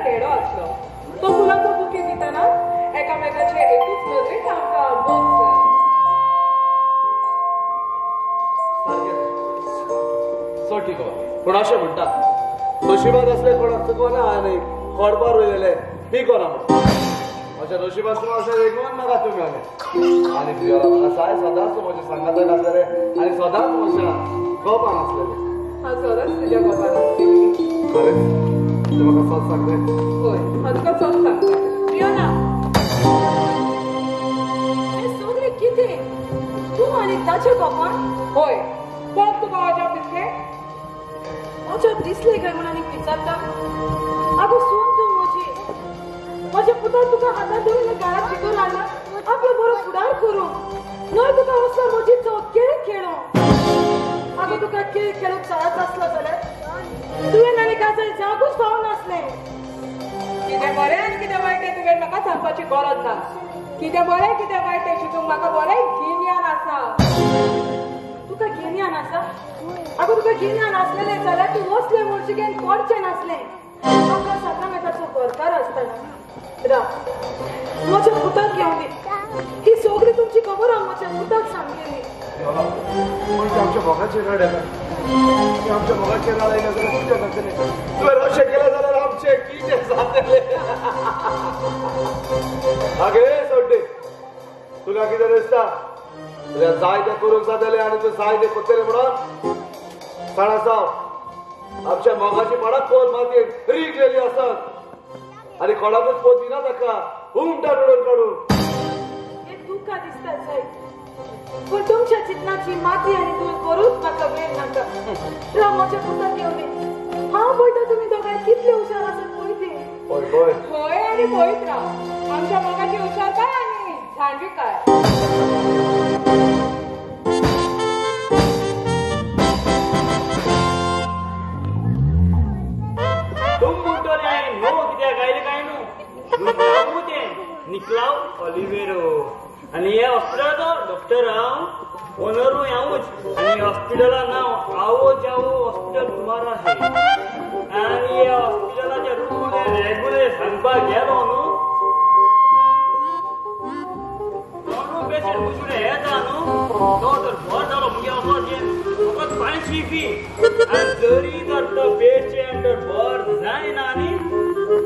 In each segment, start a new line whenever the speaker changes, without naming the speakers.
धेडो आसलो. तो फुलांचो बुके दितना एकामेकाचे एकूच नदरेक आमकां मोग जालो.
सोटी गो पूण अशें म्हणटा नशिबात असले कोणाक चुकना आनी खोडपार उरलेले मी कोणा म्हणून म्हज्या नशिबात अशें देखून म्हाका तुमी आनी आनी तुज्या म्हाका साय सदांच म्हज्या सांगाताक आसलेले आनी सदांच म्हज्या गोपान आसलेले.
हांव सदांच तुज्या गोपान आसलेली.
खरेंच तूं म्हाका सत सांगलें?
हय, हांव तुका सत सांगता.
प्रियोना, हें सगळें कितें? तूं आनी ताच्या गोपान?
हय. कोण तुका अजाप दिसलें?
अजाप दिसलें काय म्हूण आनीक विचारता? आगो सून तूं म्हजी, म्हज्या पुतान तुका हातांत धरून घरांत भितर हाडला आपलो बरो फुडार करूंक, न्हय तुका वचलो म्हजी चवथ खेळ खेळूंक. आगो तुका खेळ खेळूंक जायच आसलो जाल्यार तुवें आनी काजल जावंकूच फावो नासलें.
कितें बरें आनी कितें वायट तें तुवें म्हाका सांगपाची गरज ना. कितें बरें कितें वायट तें शिकूंक म्हाका बरें गिन्यान आसा.
तुका गिन्यान आसा? आगो तुका गिन्यान आसलेलें जाल्यार तूं वसलें मुळशीकेन पडचें नासलें. म्हाका साक्रामेंताचो घरकार आसतना राव म्हज्या पुताक घेवन दी. ही सगळी तुमची खबर हांव म्हज्या पुताक सांगलेली.
पूण ते आमच्या मोगाचेर राड येता, ते आमच्या मोगाचेर राड आयलें जाल्यार कितें जातलें? तुवें अशें केलें जाल्यार आमचें कितें जातलें? आगे सोडे, तुका कितें दिसता? तुका जाय तें करूंक जातलें आनी तूं जाय तें करतलें म्हणून जाणा जाव आमच्या मोगाची पडाक खोल मातयेन रिगलेली आसत आनी कोणाकूच पोत दिना ताका उमटा उडोवन काडून.
हें तुका दिसता जायत, पूण तुमच्या चिंतनाची माती आनी धूळ करूच म्हाका वेळ नाका. राव म्हज्या पुताक घेवन दी. हांव पळयता तुमी दोगांय कितले हुशार आसात पळय तें.
पळय पळय.
हय आनी पळयत राव आमच्या मोगाची हुशारकाय आनी जाणविकाय.
निकलाव ऑलिवेरो आनी हे हॉस्पिटलाचो डॉक्टर हांव, ओनरूय हांवूच. आनी हॉस्पिटला नांव आओ जाओ हॉस्पिटल तुम्हारा है. आनी ह्या हॉस्पिटलाचे रूल रेगुलर सांगपाक गेलो न्हू, कोणू पेशंट मुजून येता न्हू तो तर भर जालो मुगे वचत फकत 500 फी. आनी जरी तर तो पेशंट तर भर जायना आनी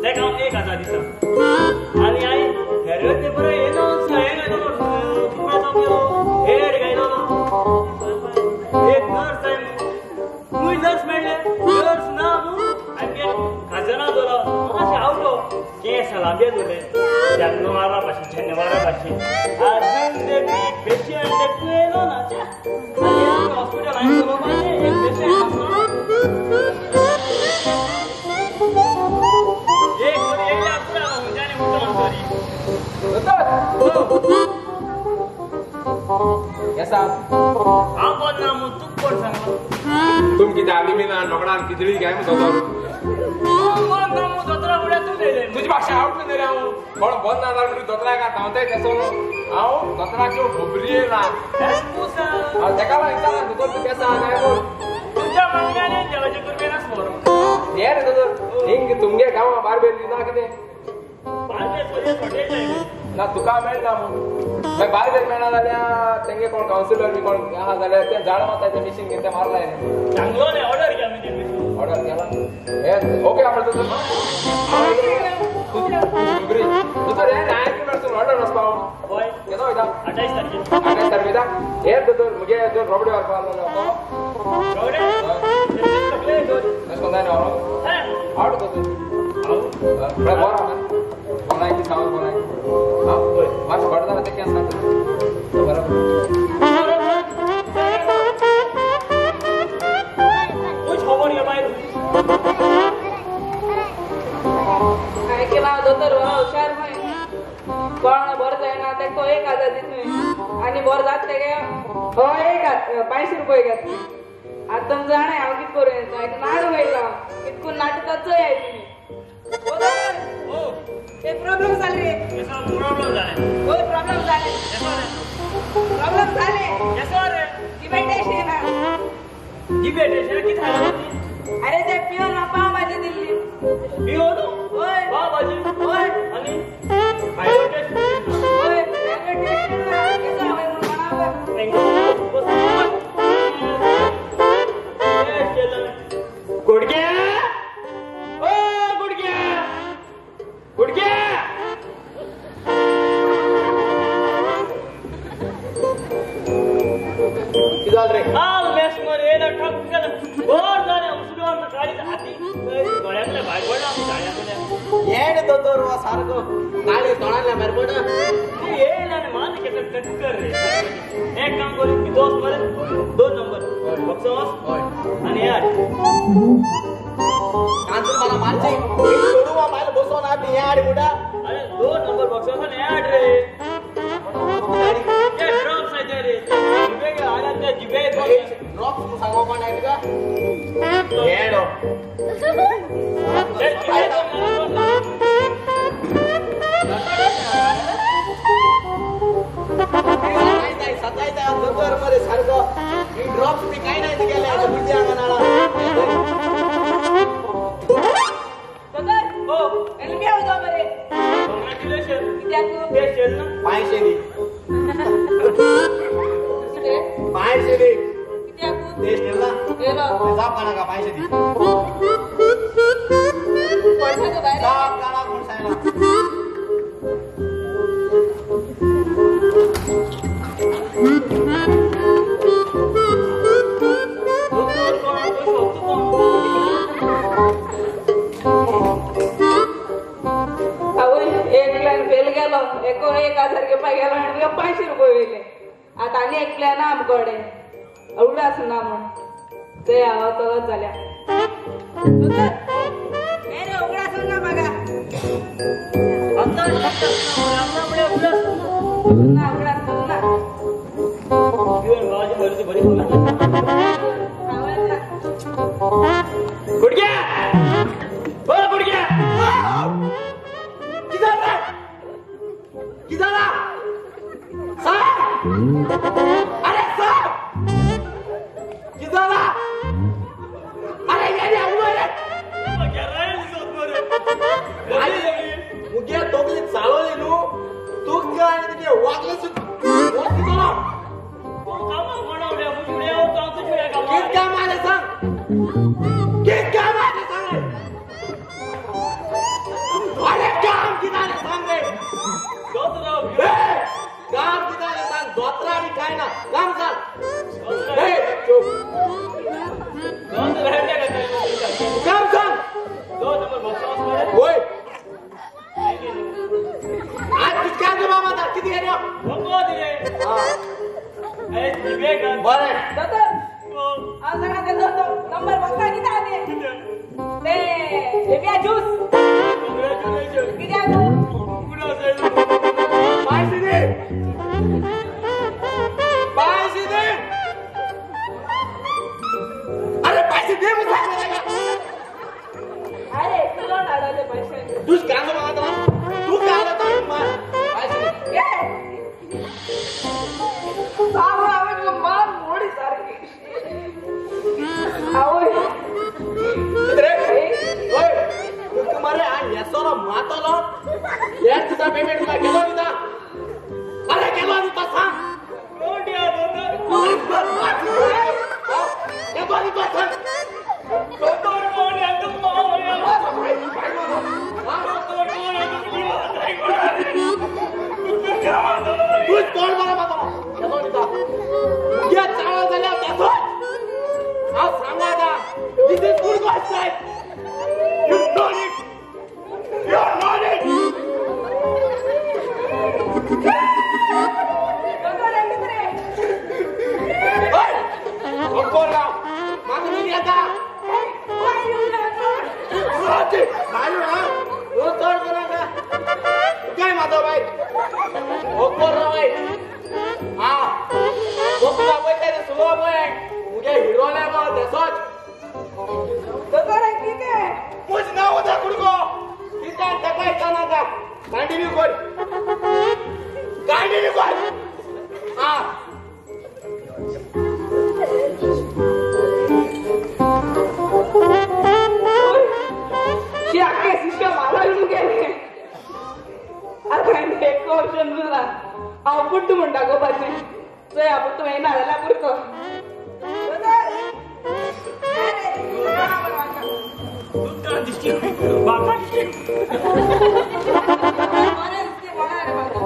ताका हांव 1000 दिता. आनी हांवें हेर पेपर येना हें घायलो हेर घायलो एक नर्स जाय मूं, नर्स मेळ्ळें नर्स ना मूं. आनी खाजना दवरलो मातशें आवडलो केंस लांबे दवरले जानवारा भाशेन जनेवारा भाशेन. आजून ते पेशंट येयलो ना. आनी हॉस्पिटल हांवें चलोवपाचें एक पेशंट आसलो एक तरी आसता खंयच्यानी उठोन तरी. हांव कोण ना मूं, तुका कोण सांगलो?
तुम कितें आमी बी ना नोकडान खिचडी काय मू दोतोर?
कोण ना मूं दोतोरा फुडें तूं येयलें.
तुजी भाशा आवडली न्ही रे. हांव कोण बंद ना जाल्यार दोतोराक धांवताय तेसो हांव दोतोराक खबरी येयला. तेका लागून विचारला दोतोर तूं केसो आहा काय कोण?
तुमच्या मागण्याने देवाचे कृपेन आसा बरो.
हे रे दोतोर, हिंग तुमगे गांवां बारबेर ना कितें?
बारबेर
ना तुका मेळना म्हूण. मागीर बारबेर मेळना जाल्यार तेंगे कोण कावन्सिलर बी कोण आहा जाल्यार तें झाड मारता तें मिशीन कितें मारलाय.
सांगलो न्ही ऑर्डर घे आमी तें मिशीन.
ऑर्डर केला हे ओके आपलो दोतोर. दोतोर हें हांवें कितें ऑर्डर वचपा हांव.
हय
केन्ना वयता?
28 तारखेर.
28 तारखेर वयता? हे दोतोर मुगे दोन रोबडे व्हरपा आसलेले.
रोबडे?
अशें कोण जायना व्हरोंक? आवड दोतोर. बरो आहा कोणाकी सांग कोणाकी मातशें फट जाल्यार तें केन्ना सांगता बरोबर.
खबर घे बायल.
हांवें केला दोतोर बरो हुशार खंय. कोण बरो जायना तेका तो 1000 दित न्हय आनी बरो जाता तेगे हय 500 रुपये घेत न्हय. आतां तुमकां जाणाय हांव कितें करूं येता. नाडू वयला कितकून नाटकां चोय तुमी. ते प्रॉब्लेम जाले.
प्रॉब्लेम जाले.
होय प्रॉब्लेम जाले. प्रॉब्लेम जाले. डिबेट ना.
डिबेट कितें?
अरे ते पिवन पाव भाजी दिल्ली.
पिवन
होय
पाव भाजी
होय
आणि हायवे टेस्ट
होय हायवे टेस्ट कसं होय म्हणून म्हणावं.
गुडघ्या ओ गुडघ्या गुडघ्या
किती झालं रे?
काल मॅच मध्ये ना ठक केलं वर झाले उसळून गाडी हाती गळ्यातल्या बाहेर पडला आम्ही गाड्यातल्या
येणे दोतोर वा सारखं गाडी तोंडातल्या बाहेर पडला.
ते येईल आणि मान घेतलं टक्कर रे. एक काम करू की दोस्त मरे 2 नंबर बक्षस आणि यार
कांतून मला मारची सोडू वा बाहेर बसवून आपली या आडी कुठं.
अरे 2 नंबर बक्षस आणि यार रे ते ड्रॉप्स आहे रे जिबे आला त्या जिबे
ड्रॉप्स तू सांगू कोण आहे का? येडो सतायता दोतोर मरे सारखं ही ड्रॉप्स मी काय नाही गेले बुद्धी अंगणाला.
दोतोर हो एल बी होतो मरे.
कॉंग्रॅच्युलेशन.
कित्याक
टेस्ट येईल ना?
500 दी 500 दी
कित्याक
टेस्ट येईल ना?
येलो
जाप काढा का 500 दी
पैसा बाहेर
जाप काढा कोण सांगणार.
एक प्लॅन फेल गेलो एको 1000 घेवपाक गेलो आनी तुका 500 रुपये वयले. आतां आनी एक प्लॅन आमकडे उगडास ना म्हूण ते हांव चलत जाल्या. रे उगडास ना म्हाका ना उगडास ना
गुडघ्या ओ गुडघ्या
किती झालं? किती झालं? साहेब अरे साहेब किती झालं? अरे येणे उभं रे मुग्या तोकली चालवली न्हू तू काय आणि तिथे वागले कित काम आले सांग कित काम आले सांग रे. अरे काम किती आले सांग रे. काम किती आले सांग. दोतरा आणि काय ना काम सांग. काम सांग. होय आज कितक्या बाबा किती घेणे बरं
नंबर बघता किती आले ते हेव्या ज्यूस किती आलो
500 दे 500 दे. अरे 500 दे मग.
अरे तुला नाडाले पैसे
तूच काय मागत तू काय आला तर 500 दे.
आवय मान मोडी सारखी आवय
रे. ओय तुका मरे आ येसोलो मातलो एक तुझा पेमेंट तुला केलो दिता. अरे केलो दिता सांग.
कोण या दोतोर
केलो दिता सांग.
दोतोर कोण या तू मावया दोतोर कोण या तू
तू तोड मला मातलो केलो दिता मुग्या चाळा झाल्या त्याचोच हांव सांगू आतां. This is good God side. You know it. You know it. ओय कोण राव माझं नाही आता चड करा का काय माझो बाई कोण राव बाई. हा कोकणा पळय ते सुलो पळय मुगे हिरोले गो तेसोच
दोतोर कितें
मुझ नाव होता कुडको कितें तेका इचारनाका. कंटिन्यू कर कंटिन्यू कर. हा
चोय आपूण तुवें ना जाल्यार पुरतो.
तुका दिश्टी म्हाका दिश्टी.
बरें दिसते म्हणा रे म्हाका.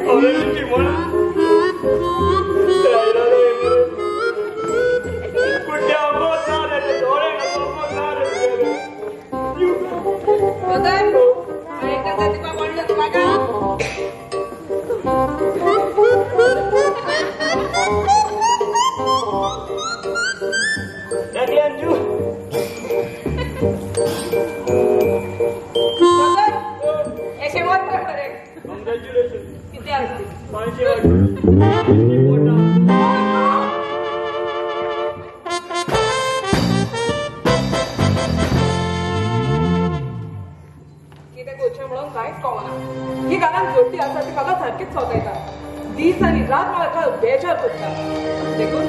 बरें दिश्टी म्हणा.
कितें करचें म्हणून कांयच कळना. ही घरान जोडटी आसा ती म्हाका सारकीच सोदयता. दीस आनी रात म्हाका बेजार करता. देखून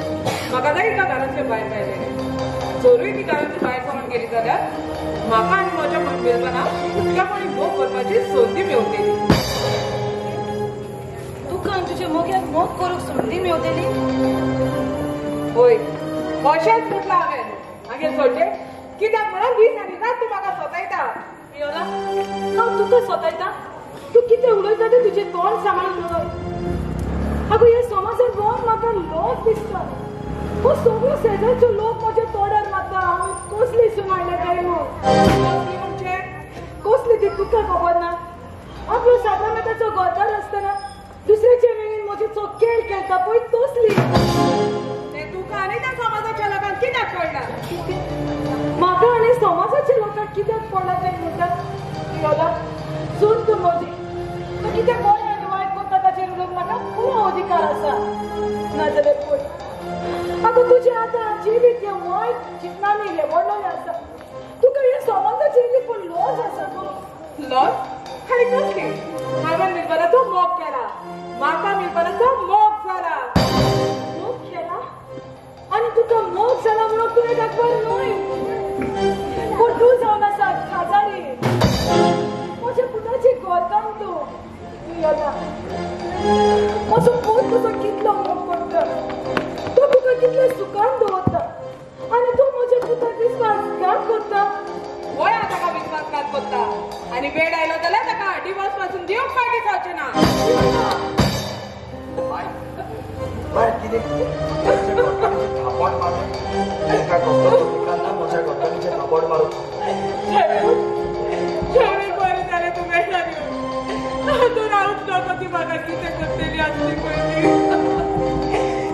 म्हाका जाय एका घरांतले भायर मेळटलें. जरूय ती घरांतली भायर सरून गेली जाल्यार म्हाका आनी म्हज्या मेजबानाक उक्तेपणी मोग करपाची संदी मेवतली.
तुका आनी तुज्या मोग्याक मोग करूंक संदी मेवतली?
हय, अशेंच म्हटलां हांवें. मागीर सोडचें कित्याक म्हणून दीस आनी रात तूं म्हाका सोदयता.
पियोला, हांव तुका सोदयता? तूं कितें उलयता तें तुजें तोंड सांबाळून उलय. आगो ह्या समाजांत रावन म्हाका लज दिसता. हो सगळो शेजारचो लोक म्हज्या तोंडार मारता. हांव कसली सून हाडल्या काय म्हूण.
कसली म्हणजे?
कसली ती तुका खबर ना. आपलो साक्रामेंताचो घरदार आसतना दुसऱ्याच्या वेळेन म्हजे चोकेल खेळटा पळय तसली.
तें तुका आनी त्या समाजाच्या लोकांक कित्याक पडला?
म्हाका आनी समाजाच्या लोकांक कित्याक पडला काय म्हणटा? पियोला, सून तूं म्हजी. तूं कितें बरें आनी वायट करता ताचेर उलोवंक म्हाका पुरो अधिकार आसा. नाजाल्यार पळय, आगो तुजें आतां जिवीत हें वायट चिंतनांनी लेवडलेलें आसा. तुका ह्या समाजाची इल्ली पूण लज आसा गो.
लज? आनी कसली? हांवें मिलबनाचो मोग केला. म्हाका मिलबनाचो मोग जाला.
मोग केला? आनी तुका मोग जाला म्हणून तुवें दाखवर न्हय, पूण तूं जावन आसा खाजारी. म्हज्या पुताची घरकान्न तूं. पियोला, म्हजो पूत तुजो कितलो मोग करता. तो तुका कितले सुखान दवरता आनी तूं म्हज्या पुताक विस्वासघात करता.
वय हांव ताका विस्वासघात करता आनी वेळ आयलो जाल्यार ताका डिवोर्स पासून दिवंक फाटीं जावचें ना.
बाय कितें थापट मारलें एका घरकान्ना म्हज्या घरकान्नीचें थापट मारूं.
बरें जालें तूं मेळटा तूं रावूंक नाका. ती म्हाका कितें करतली आसली पयलीं.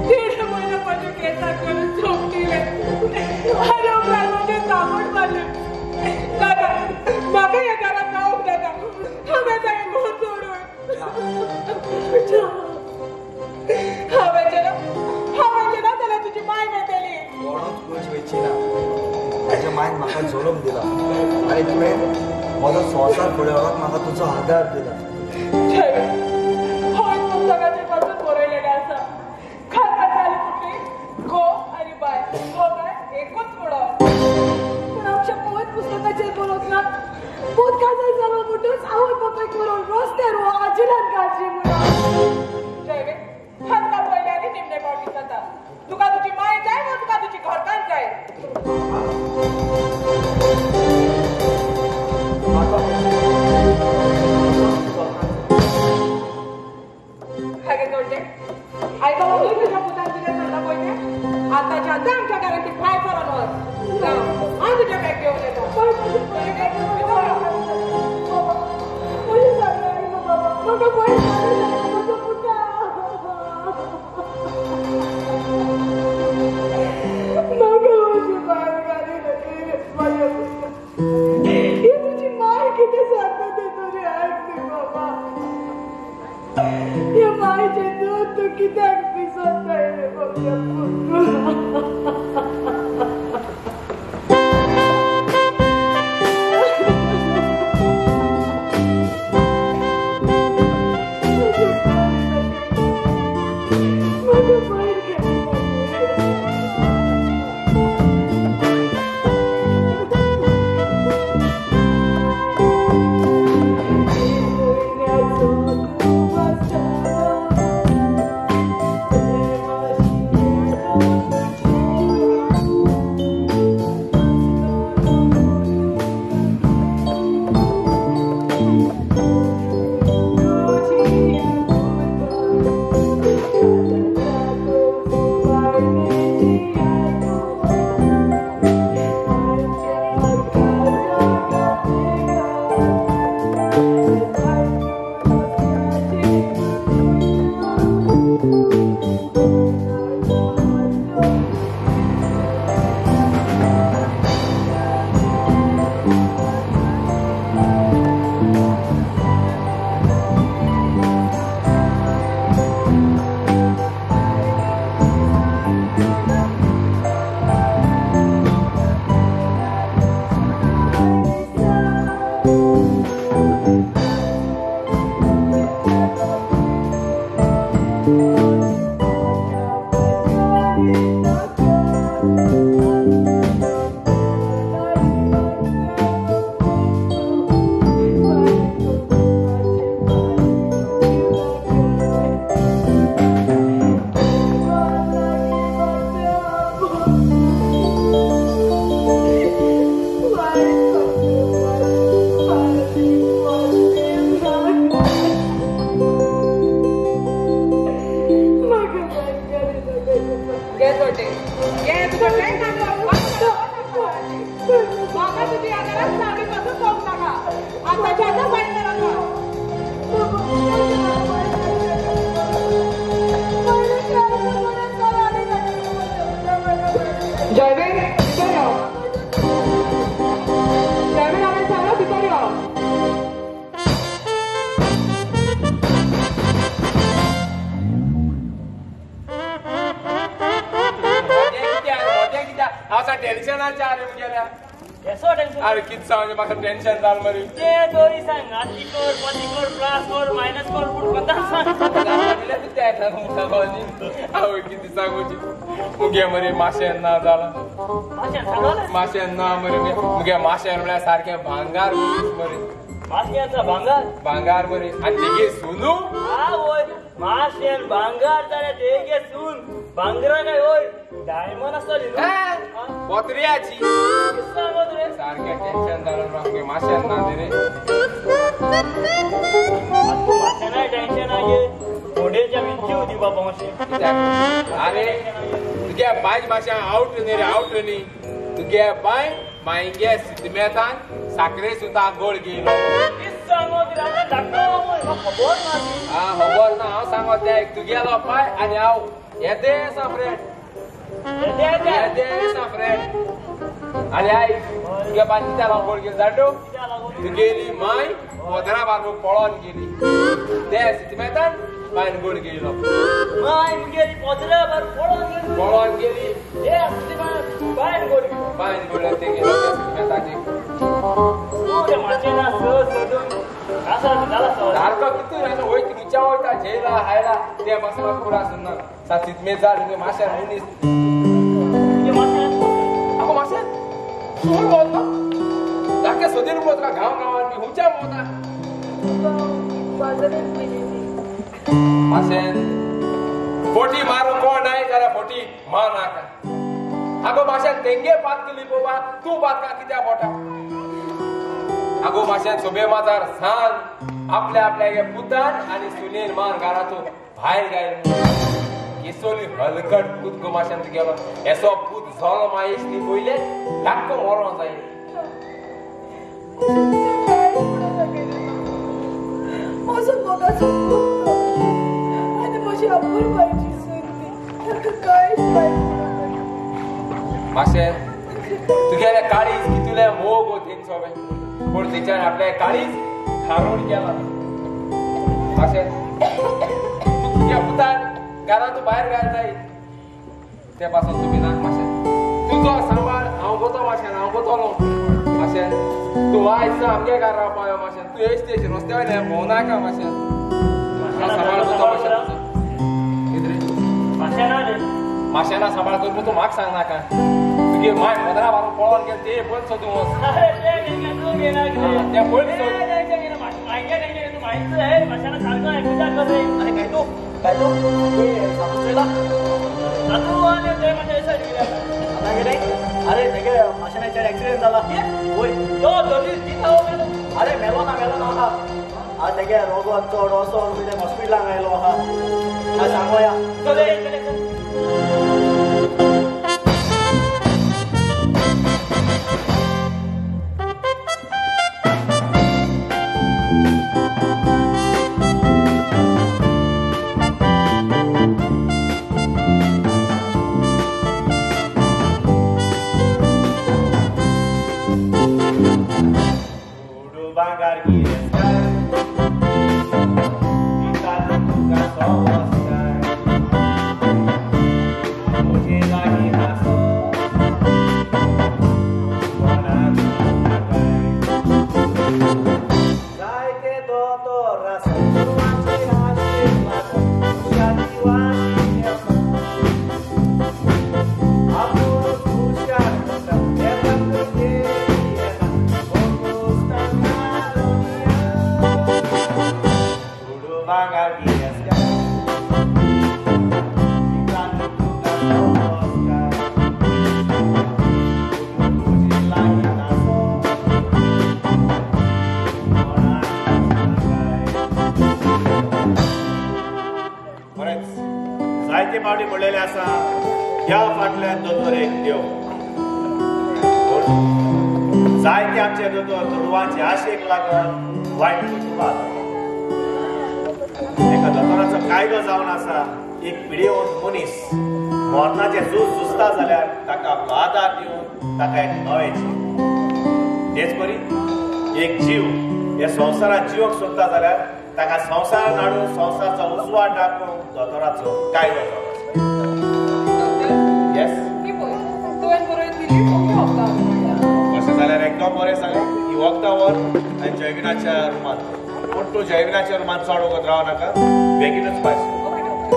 तिणें म्हयनो म्हज्या केंसाक करून चोपटिलें आनी उपरांत म्हजें थापट मारलें. दादा, म्हाका ह्या घरांत रावंक नाका. हांवें ताणें घोव सोडून हांवें ना जाल्यार तुजी माय मेळटली.
कोणूच कूच वयची ना. ताच्या मायन म्हाका जल्म दिला आनी तुवें म्हजो संवसार फुडें व्हरपाक म्हाका तुजो आदार दिला.
हो पुस्तकाचेर पासून बरयलेलें आसा. खाता जाली पुटी घोव आनी बाय दोगांय एकूच म्हणून.
पूण आमच्या पवित्र पुस्तकाचेर बरोवंक ना. पूत काजार जालो म्हणटच आवय बापायक मरोन रस्त्यार हो आजिलान काडची म्हणून.
जयवे, हांकां पयले आनी निमणे फावटी जाता. तुका तुजी माय जाय वा तुका तुजी घरकान्न जाय? हागे जोडटे, आयकलां न्हय तुज्या पुतान कितें सांगलां पळय तें? आतांच्या आतां आमच्या घरांत ती भायर सरोन वच. हांव तुजें बॅग घेवन येता.
म्हाका पळय म्हजो पुता. म्हाका अशी भायर घाली म्हज्या पुता. ही तुजी माय कितें सांगता तें तरी आयक न्ही बाबा. ह्या मायचें दूद तूं कित्याक पिसोताय रे म्हज्या पुता?
टेन्शनाचें आरे मुगेल्या. अरे कितें सांगचें म्हाका टेन्शन जालें मरे.
तें तरी सांग आती कर पती कर प्लस कर मायनस कर पूण कोता सांग.
आवय कितें सांगूची मुगे मरे माशेन ना जालां. माशेन ना मरे मुगे माशेन म्हळ्यार सारकें भांगार मरे.
माशेन भांगार
भांगार मरे आनी तेगे सुनू.
आवय माशेन भांगार जाल्यार तेगे सून भांगरा काय होय डायमंड आसतली न्हू
पोत्र्याची. सारकें टेन्शन जालें मुगे माशेन ना रे.
माशेनाय टेन्शन आगे फोंडेच्या विंची होती बाबा मातशें.
अरे तुगे बाय मातशें आवट न्ही रे आवट न्ही तुगे बाय मायगे सिद्धमेतान साकरे सुद्दां गोळ गेलो. हा खबर ना हांव सांगो ते तुगेलो पाय आनी हांव येदे आसा फ्रेंड येदे आसा फ्रेंड. आनी आयक तुगे बाय कित्या लागून गोळ गेली जाणटू तुगेली माय पदरा बारबू पळोवन गेली ते सिद्धमेतान बायन गोळ गेलो.
माय मुगेली पदरा बार पळोवन गेली
पळोवन गेली
ते बायन गोळ गेलो
बायन गोळ ते गेलो त्या सिद्धमेताचे. सारको कितू वयता खंयच्या वयता झेला हायला ते मातशें म्हाका पुरो आसून ना सात जाल तुगे माशेन मनीस आगो माशेन सून भोंवता सारकें सोदीन भोंवता गांव गांवान बी खंयच्या भोंवता माशेन फोटी मारूंक कोण नाय जाल्यार फोटी मार नाका. आगो माशेन तेंगे पात केली पोवपा तूं पातका कित्याक पोटा. आगो माशेन सोबे माजार सांग आपल्या आपल्या पुतान आनी सुनेन मान घराचो भायर गायल केसोली हलकट पूत गो माशेन तुगेलो येसो पूत जालो मायेश न्ही पयले धाक्को मरोंक जाय.
म्हजो मोगाचो पूत आनी म्हजी अपुरबायची सून ती ताका कांयच वायट
माशेन तुगेलें काळीज कितुलें मोग गो तेंग सोबे पूण तेच्यान आपल्या काळीज खारून गेला. माशेन तूं तुज्या पुतान घरांत भायर घाल जाय ते पासून तुमी नाक माशेन तुजो सांबाळ हांव गोतो माशेन हांव गोतलो माशेन तूं वायज आमगे घर रावपा यो माशेन तूं एश तेश रस्त्या वयल्यान भोंवनाका माशेन सांबाळ गोतो माशेन कितें माशेना सांबाळ कर तूं म्हाका सांगनाका. तुगे माय पदरा मारून पळोवन गेले ते पळोवन सोदूं वच ते पळोवन सोद.
अरे तेगे माशेनाचेर एक्सिडेंट जाला. अरे मेलो ना मेलो ना आहा तेगे रोगोन चड वचोन हॉस्पिटलांक आयलो आहा सांगोया. जायते आमचे दोतोर दुडवांचे आशेक लागून वायट कुटुंबां एका दोतोराचो कायदो जावन आसा एक पिडेवन मनीस मरणाचें झूज झुजता जाल्यार ताका आपलो आदार दिवन ताका एक नवें जीव, तेच परी एक जीव हे संवसारांत जिवंक सोदता जाल्यार ताका संवसारान हाडून संवसाराचो उजवाड दाखोवंक दोतोराचो कायदो जावन आसा. येस.
तुवें बरोवन दिली. ओके वखदां म्हणटा.
अशें जाल्यार एकदम बरें जालें. ही वखदां व्हर आनी जयविनाच्या रुमांत. पूण तूं जयविनाच्या रुमांत चड वगत राव नाका, बेगीनूच भायर सर.
Okay doctor.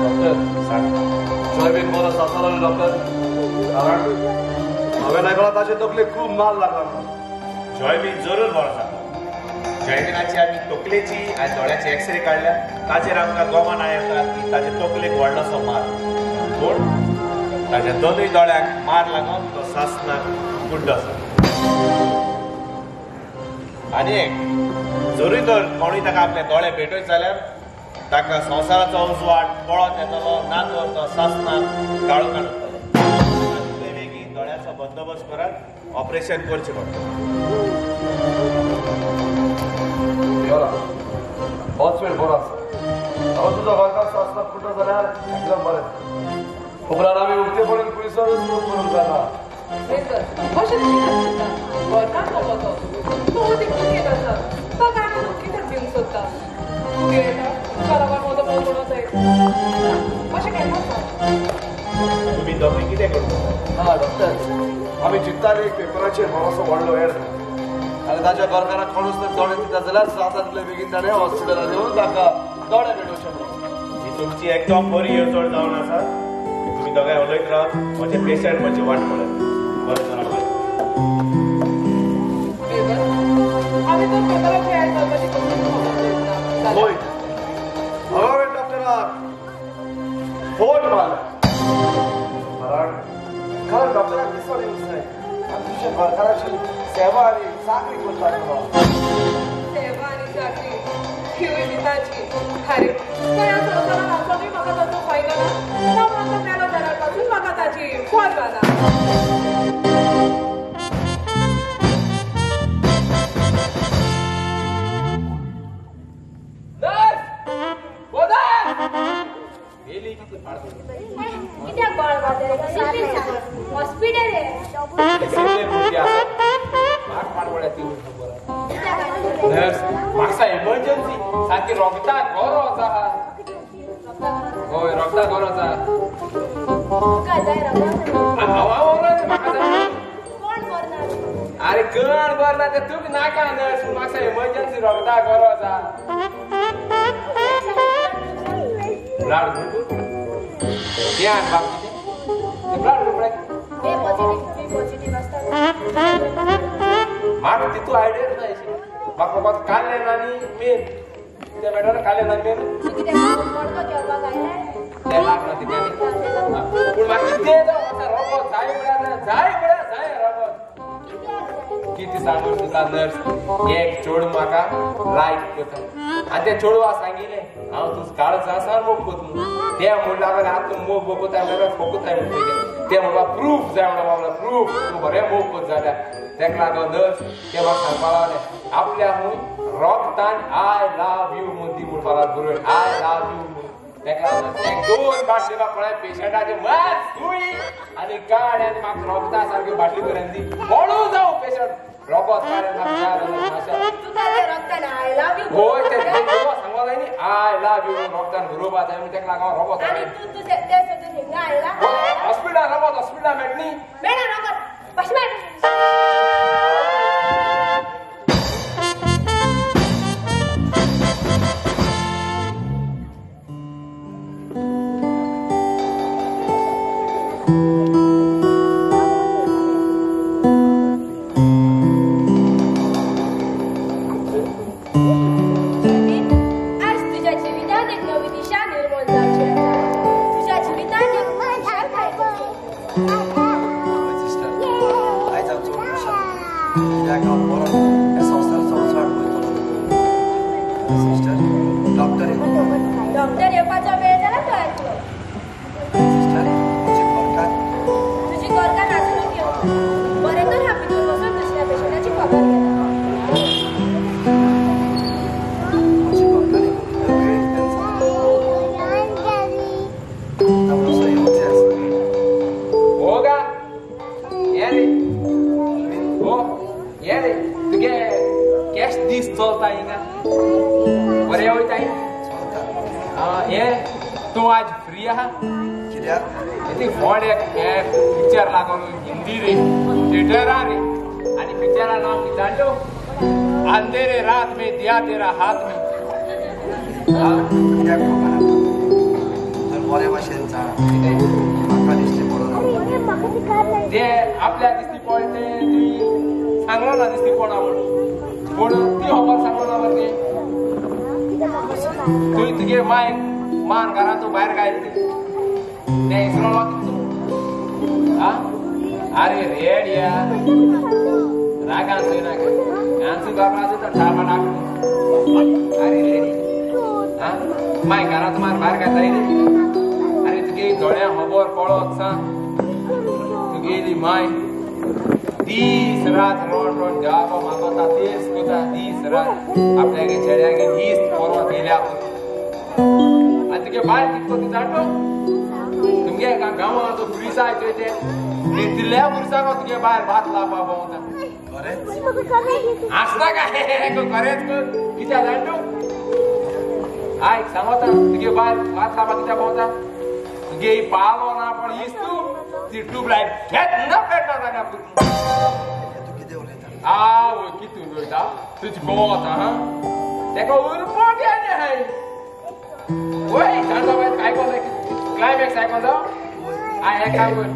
डॉक्टर
सांग.
जयवीन बरो जातालो न्ही डॉक्टर, कारण हांवें आयकलां ताचे तकलेक खूब माल लागला म्हणून.
जयवीन जरूर बरो जाता. जयविनाची आमी तकलेची आनी दोळ्याची एक्सरे काडल्या, ताचेर आमकां गोमान आयला की ताचे तकलेक व्हडलोसो मार, पूण ताच्या दोनूय दोळ्याक मार लागून तो सासनाक गुड्डो आसा. आनी एक जरूय तर कोणूय ताका आपले दोळे भेटयत जाल्यार ताका संवसाराचो उजवाड पळोत येतलो, ना तर तो सासनाक काळोखान उरतलो. तितले बेगीन दोळ्याचो बंदोबस्त करात, ऑपरेशन करचें पडटलें.
होच वेळ बरो आसा. हांव तुजो घरकार सासनाक कुड्डो जाल्यार एकदम बरें. उपरांत आमी उक्तेपणीन पुलिसांकूच मोग करूंक जाता.
अशें तुमी कित्याक चिंत्ता? घरकार कोगो तो तूं तितून येत आसा, ताका आनी तूं कित्याक दिवंक सोदता? तूं येता तुका लागून म्हजो मोग म्हणून जायत अशें केन्ना आसा?
तुमी दोगूय कितें करता?
हा डॉक्टर, आमी चिंत्ताले एक पेपराचेर बरोसो व्हडलो एड आनी ताच्या घरकाराक कोणूच तर दोळे दिता जाल्यार जाता तितले बेगीन ताणें हॉस्पिटलांत येवन ताका दोळे भेटोवचे म्हणून.
ही तुमची एकदम बरी येवजण जावन आसा. तुमी दोगांय उलयत रावात, म्हजे पेशंट म्हजी वाट पळयत. बरें जाणां, बाय.
आमी तर पेपराचेर एड घालपाची कसलीच खबर दवरिना.
होय, हांवें डॉक्टराक फोन मारलो, कारण कारण डॉक्टराक दिसोन येवंक जाय आनी तुज्या घरकाराची सेवा आनी चाकरी करता म्हणून.
सेवा आनी चाकरी हिवूय दिताची. आरे ह्या संवसारांत आसोनूय म्हाका ताचो फायदो ना, ना म्हणून तो मेलो जाल्यार पासून म्हाका ताची पर्वा ना.
कित्याक बाळ हॉस्पिटल
नर्स म्हाका इमर्जन्सी सारकी रोगता गोरो आसा. हय रोगता गोरो आसा. अरे कोण बरो ना ते तुका नाका नर्स, म्हाका इमर्जन्सी रोगता गोरो आसा. ब्लड ग्रुप ध्यान बाब कितें ब्लड ग्रुप म्हाका तितू आयडिया ना अशी. म्हाका फकत काडलें ना न्ही मेन कितें मेळटा काडलें ना मेन तें लागना तितलें. पूण म्हाका कितें रोगत जाय म्हळ्यार जाय म्हळ्यार जाय रोगत. कितें सांगू तुका नर्स, एक चेडूं म्हाका लायक करता आनी त्या चेडवा सांगिल्लें हांव तुज काळज आसा मोग करता म्हणून. तें म्हणून लागलें आतां तूं मोग बगोताय म्हणल्यार फोकताय म्हणून. तें म्हणपा प्रूफ जाय म्हणून बाबा, प्रूफ तूं बरें मोग करता जाल्यार. तेका लागून नर्स तें म्हाका सांगपा लागलें आपल्या हूंय रोगतान I love you म्हूण दी म्हणपा लागलो बरोवन I love you म्हणून. तेका लागून तें दोन बाटली म्हाका कोणाय पेशंटाचे मात सुई आनी काड आनी म्हाका रोगता सारक्यो बाटली करून दी. कोणू जावं पेशंट रोगत काड होय तें सांगपा जाय न्ही I love you रोगतान बरोवपा जाय म्हणून. तेका लागून रोगत हॉस्पिटल रोगत हॉस्पिटल मेळटा न्ही.
आज तुझ्या जिवितांत एक नवी दिशा निर्माण जावची आसा. तुझ्या जिवितांत एक खुशालकाय
सिस्टर, आयज हांव चड खूश आसा कित्याक हांव परत ह्या संवसाराचो उजवाड पळयतलो. सिस्टर, डॉक्टर येतलो.
डॉक्टर येवपाचो वेळ जाला तो येतलो.
सिस्टर, म्हजी घरकार
तुजी घरकार आजून येवंक बरें तर हांव भितर वचून दुसऱ्या पेशंटाची खबर घेता.
म्हजी घरकार येवंक वेळ कितें सांग. आतां येवंक जाय आसा.
हो गा ये रे, हो ये रे, तुगे कॅश दीस चलता हिंगा बरें वयता
चलता.
हे तूं आज फ्री आहा?
कित्याक? कित्याक?
ती व्हड एक पिक्चर लागलो हिंदी रे थिएटरा रे आनी पिक्चरा नांव कितें जाणलो अंधेरे रात में दिया तेरा हात में.
कित्याक खबर ना तर बरे भाशेन जाणा
कितें
म्हाका दिश्टी पडना
ते आपल्या दिश्टी पडले ती सांगलो ना दिश्टी पडना म्हणून पूण ती खबर सांगलो ना मरे तुवें तुगे मायक मान घरांत तूं भायर घायली तें इसरोलो तूं आ अरे रेड यार रागान चोयनाका आमचो बाबा तर ठापा टाक अरे रेडी आ my घरांत मान भायर घाताय रे. अरे तुगे दोळ्या खबर पळोत सांग तुगेली my दीस रात रोड रोड देवाको मागोता तेच कोता दीस रात आपल्यागे चेड्यागे दीस परत येयल्या आनी तुगे बायल कितें कोता जाणो तुमगे गांवां तो पुलिसा चोय ते तितल्या पुलिसांक तुगे बायल भात लावपा भोंवता. आसता काय खरेंच कित्याक जाणो आयक सांगता तुगे बायल भात लावपा कित्याक भोंवता तुगे पावलो ना पण his तूं ती ट्यूबलायट घेत ना पेटना जाल्यार
तूं कितें उलयता?
आवय कितें उलयता तुजी गोवता हा तेका उरपट येना हाय वय जाणा बाय आयको जाय क्लायमॅक्स आयको जाव आ हें काम कर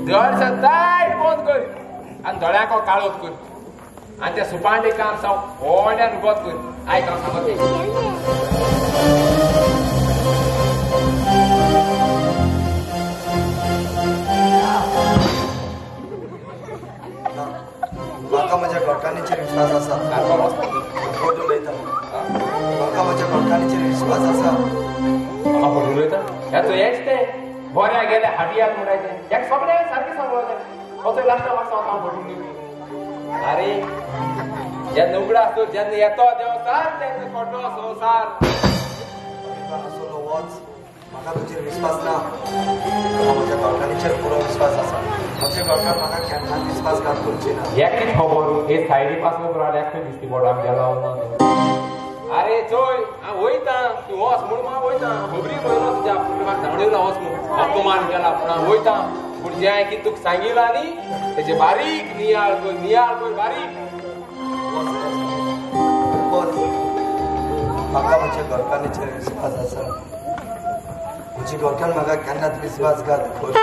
दोळ्याचो दायट बंद कर आनी दोळ्याको काळोख कर आनी त्या सुपांडे काम साव व्हडल्यान उगत कर आयक हांव सांगत तें.
म्हाका म्हज्या घरकान्नीचेर विश्वास आसा. फट उलयता म्हाका म्हज्या घरकान्नीचेर विश्वास आसा.
म्हाका फट उलयता हें तो हेंच तें बऱ्या गेले हाडियात म्हणटायचें हें सगळें सारकें सांगलो तें लास्टाक म्हाका सांगता हांव फट उलयता. अरे जेन्ना उगडा आसतो जेन्ना येतो देवसार तेन्ना खोटो संवसार.
वच म्हाका तुजेर विश्वास ना. म्हाका म्हज्या घरकान्नीचेर पुरो विश्वास आसा. म्हज्या घरकान्न म्हाका केन्नाच विश्वासघात करची ना.
हें कितें खबर हे सायडी पासून रावल्यार खंय दिश्टी पडप गेलो ना. अरे चोय हांव वयता तूं वच म्हूण हांव वयता खबरी पळयलो तुज्या म्हाका धांवडयलो वच म्हूण अपमान केला पूण हांव वयता. पूण जें हांवें कितें तुका सांगिलां न्ही तेजें बारीक नियाळ कर नियाळ कर बारीक.
म्हाका म्हज्या घरकान्नीचेर विश्वास आसा. म्हजी घरकान्न म्हाका केन्नाच विश्वासघात कर.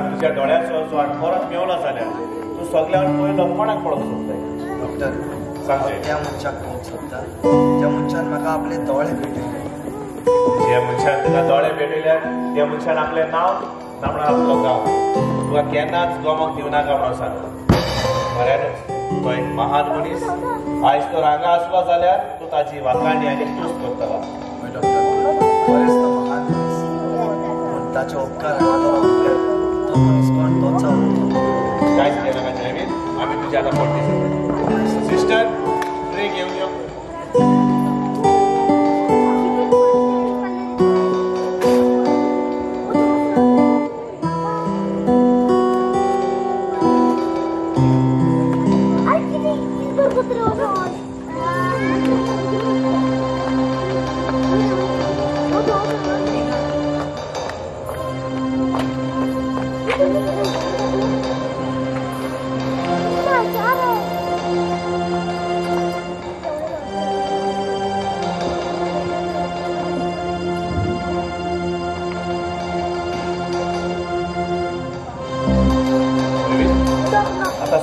तुज्या दोळ्याचो उजवाड परत मेवलो जाल्यार तूं सगळ्यान पयलो कोणाक पळोवंक सोदताय?
डॉक्टर
सांगचें
त्या मनशाक पळोवंक सोदता ज्या मनशान म्हाका आपले दोळे भेटयले.
ज्या मनशान तुका दोळे भेटयल्यार त्या मनशान आपलें नांव ना म्हणून आपलो गांव तुका केन्नाच गमक दिवनाका म्हणून सांगला. खऱ्यानूच तो एक महान मनीस. आयज तो हांगा आसलो जाल्यार तूं ताजी वाखाणी आनी तुस्त करतलो.
डॉक्टर खरेंच तो महान मनीस पूण ताचे उपकार तो मनीस कोण तोच
कांयच केलें ना जयवीर. आमी तुज्या आतां पडटी. सिस्टर ट्रे घेवन यो.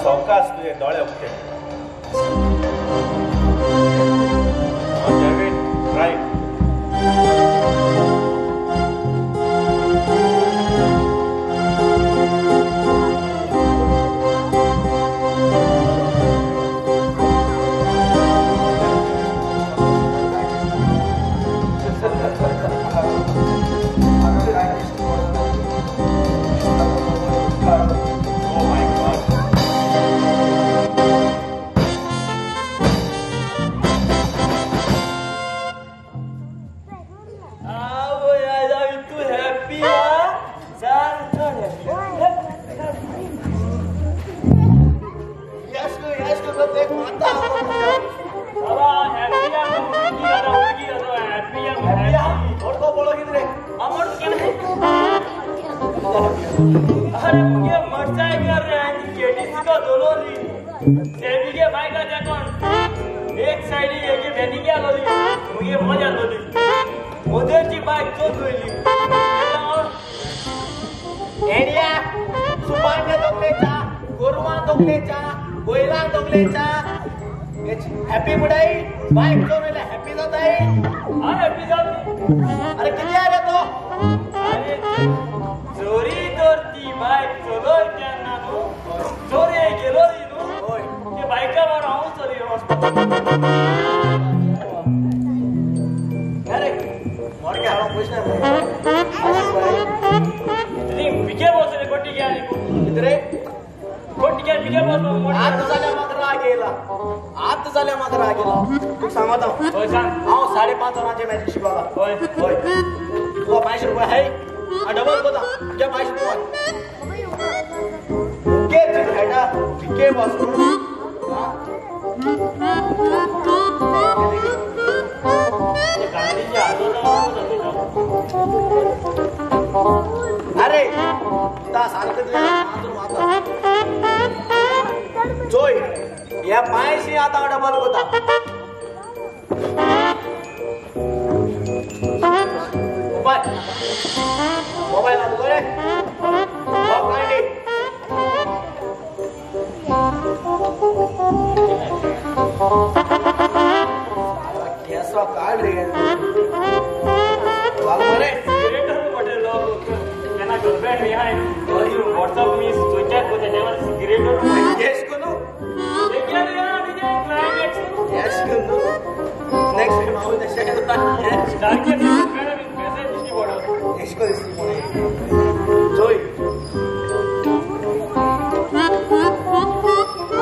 सावकाश तुझे दोळे उक्ते. राईट.
अरे मुझे मरचाई कर रहे हैं केटीसी का दोनों ली सेबी के भाई का देखो एक साइड एक वेनी क्या लोली मुझे मजा लोली मोदीची बाइक तो लोली
एडिया सुपांगे दोगलेचा गोरवां दोगलेचा बैलां दोगलेचा हॅपी मुडाई बाइक तो मेला हॅपी जाताय.
हा हॅपी जात.
अरे किती आहे रे तो?
अरे चोरी तर ती बाईक चलोय केन्ना न्हू चोरी गेलो न्हू ते बायका मार हांव चोरी
अरे मोडके हाडो पयशे
बिगे बसले कोटी घ्या
कितें रे
कोटी घ्या बिगे बसलो.
आत जाल्यार म्हाका राग येयला आत जाल्यार म्हाका राग येयला. तुका सांगता
हय सांग.
हांव 5:30 वरांचेर मॅजीक शिकवता.
हय
हय तुका 500 रुपया हाय डबल कोता तुज्या 500 रुपया के खेळटा के बस अरे सारकें चोय ह्या 500 आतां डबल कोता. मोबाईल मोबाईल आहा तुका रे कांडी केसो काड रे मरे
केन्ना गर्लफ्रेंड बी आहाय व्हॉट्सअप मी चोयच्याक कोता तेन्ना सिगरेट
येश कोनू
क्लायमॅक्स
येश कोनू नेक्स्ट टाइम हांव तशें करता.
सारकें मेसेज दिश्टी पडत
येश को दिसली चोय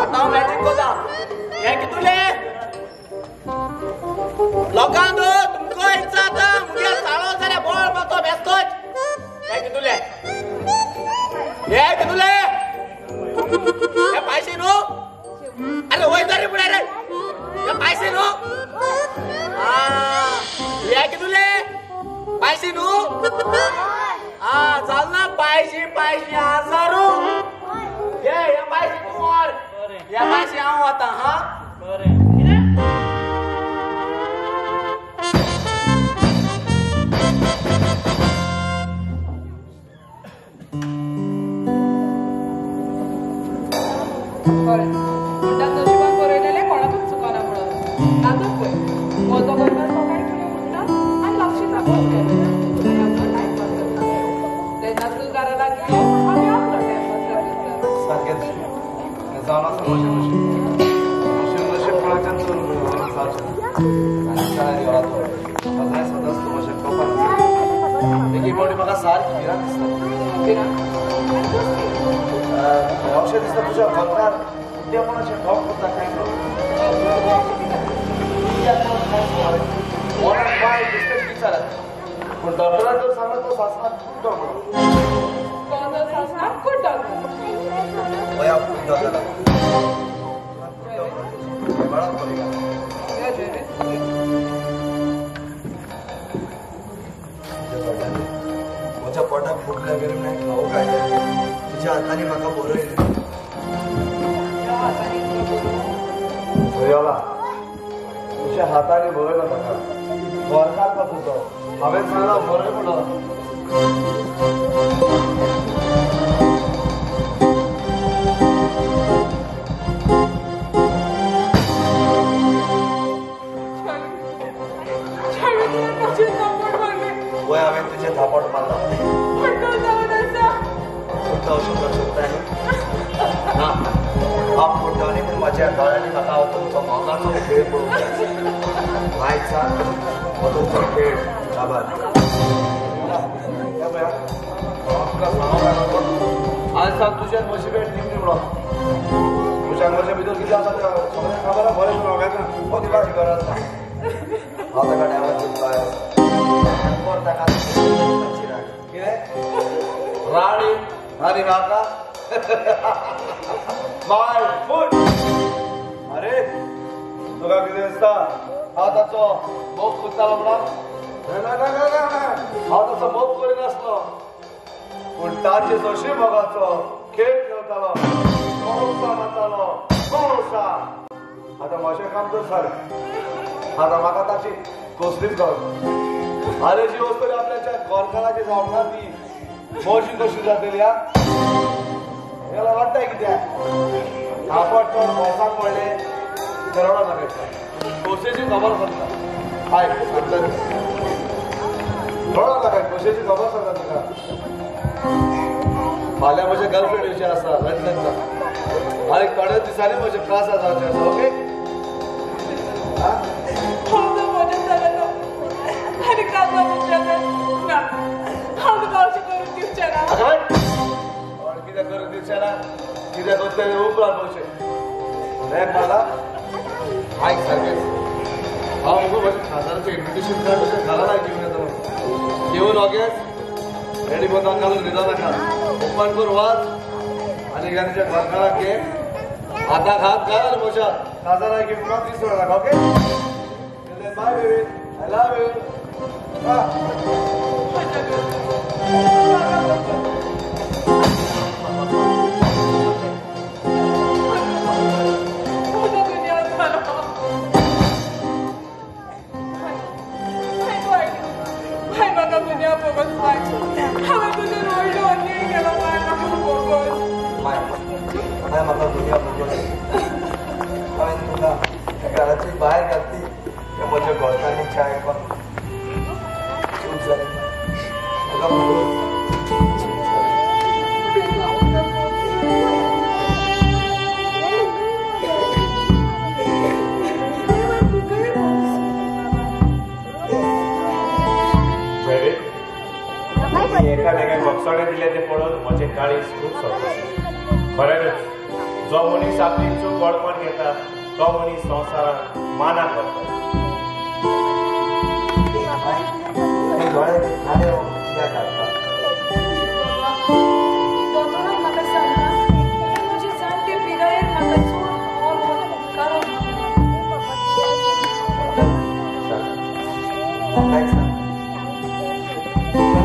आतां मॅजीक कोता हें कितुलें लोकांक तुमकां इत्सा आतां मुगे चाळो जाल्यार बोळ मारतो बेस्तोच. हें कितुलें हे कितुलें हे 500 न्हू? अरे वयर तरी फुडें रे हे 500 न्हू? हे कितुलें 500 न्हू? आ चालना 500 500 हजारू. हे हे 500 तूं व्हर हे 500 हांव वता. हा
बरें कितें
बरें म्हणटात नशिबान बरयलेलें कोणाकूच चुकना म्हणून. आतां पळय म्हजो घरकार सकाळी फुडें उठ्ठा आनी लागशीच अभ्यास केलो आनी आपलो टायमपास करता. तेन्ना तूं घरा लागीं यो आमी आपलो टायमपास करता.
सारकेंच हें जावन आसा म्हजें नशीब नशीब नशीब कोणाच्यान चोरून जावचें आनी काय देवाचो म्हाका सदांच तूं म्हजें कपाल एक एक फावटी म्हाका सारकी भिरांत दिसता.
भिरांत?
अशें दिसता तुज्या घरकार कुड्डेपणाचें ठोक करता काय म्हणून. पण डॉक्टरान जर सांगला तो सासनाक कुड्डो म्हणून.
तो सासनाक कुड्डो.
वया कुड्डो जाला. म्हज्या पोटाक भूक लागली म्हण खावंक काडलें. तुज्या हातांनी म्हाका बरयलें.
सुर्याला तुज्या हातांनी बरयलो ताका. घरकार का तुजो हांवें सांगलां बरय म्हणून.
वय हांवें तुजें थापट मारला. कुड्डो अशें सोदता न्ही? ना, हांव कुड्डो न्ही, पूण म्हज्या दोळ्यांनी म्हाका हांव तुमचो मोगाचो खेळ पळोवंक जाय. आयज हो तुमचो खेळ काबार.
आज सावन तुज्यान म्हजी भेट निमणी म्हणून. तुज्या म्हज्या भितर कितें आसा तें सगळें खबर आसा. बरें करून हांव येता.
तुका गरज ना. हांव ताका डायवर दिवपाक ताका
कितें राणी आनी म्हाका my foot. अरे तुका कितें दिसता हांव ताचो मोग करतालो म्हणून? ना ना ना ना, हांव ताचो मोग करिनासलो, पूण ताचे जशी मोगाचो खेळ खेळतालो. मोसा मारतालो मोसा. आतां म्हजें काम तर जालें. आतां म्हाका ताची कसलीच गरज ना. अरे जी वस्तू आपल्याच्या घरकाराची जावंक ना ती म्हजी कशी जातली? हा याला वाटतंय कित्याक थापट चड भोंवसाक पडलें रडो नाका. खोशेची खबर सांगता. आयक सांगता, रडो नाका. खोशेची खबर सांगता तुका. फाल्यां म्हजें गर्लफ्रेंड येवचें आसा लंडनचा आनी थोड्या दिसांनी म्हजें क्लासा जावचें आसा. ओके कितें करून दिवचें ना? कितें करतलें उपरांत पळोवचें. एक मला आयक सारकेंच. हांव मुगो म्हज्या खाजराचें इन्विटेशन कार्ड तुज्या घरा लाय घेवन येता. घेवन ओगेच रेडी बंद घालून न्हिदो नाका. ओपन कर वाच आनी तुज्या घरकाराक घे. हाताक हात घाल आनी म्हज्या खाजराक गिफ्ट म्हणून दिसलो नाका. Okay bye baby, I love you.
माय म्हाका दुनिया भोगोस. हांवें तुका घराची भायर घातली तें म्हज्या घरकान्नीचें आयकून चूक जाली. म्हाका भोगोस.
एकामेकांक भोगसणें दिलें तें पळोवन म्हजें काळीज खूब सोंपलें. खरेंच जो मनीस आपली चूक वळखून घेता तो मनीस संवसारांत मानाक वता.
दोतोरान म्हाका सांगलां म्हजी जाणटे पिरायेर म्हाका चड मोल उपकारो.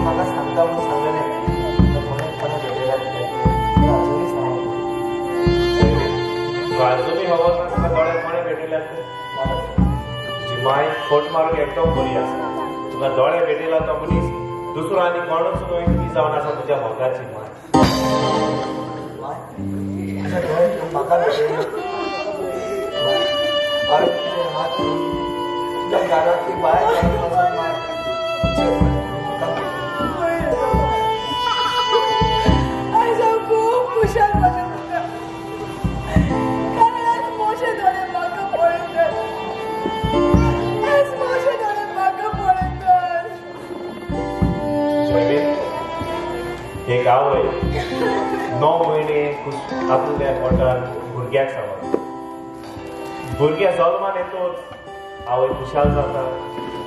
म्हाका सांगता म्हणून सांगलें कोणें भेटयला अजुनूय सांगू.
अजुनूय खबर ना तुका दोळे कोणें भेटयला. तुजी माय फोट मारूंक एकदम बरी आसा. तुका दोळे भेटयला तो मनीस दुसरो आनी कोणूच न्हय, ती जावन आसा तुज्या मोगाची माय.
तुज्या दोळे म्हाका भेटयले. हांवें तुजे हात तुज्या घरांतली भायर माय.
एक आवय 9 म्हयने आपल्या पोटार भुरग्याक सांबाळटा. भुरग्यां जल्मान येतोच आवय खुशाल जाता,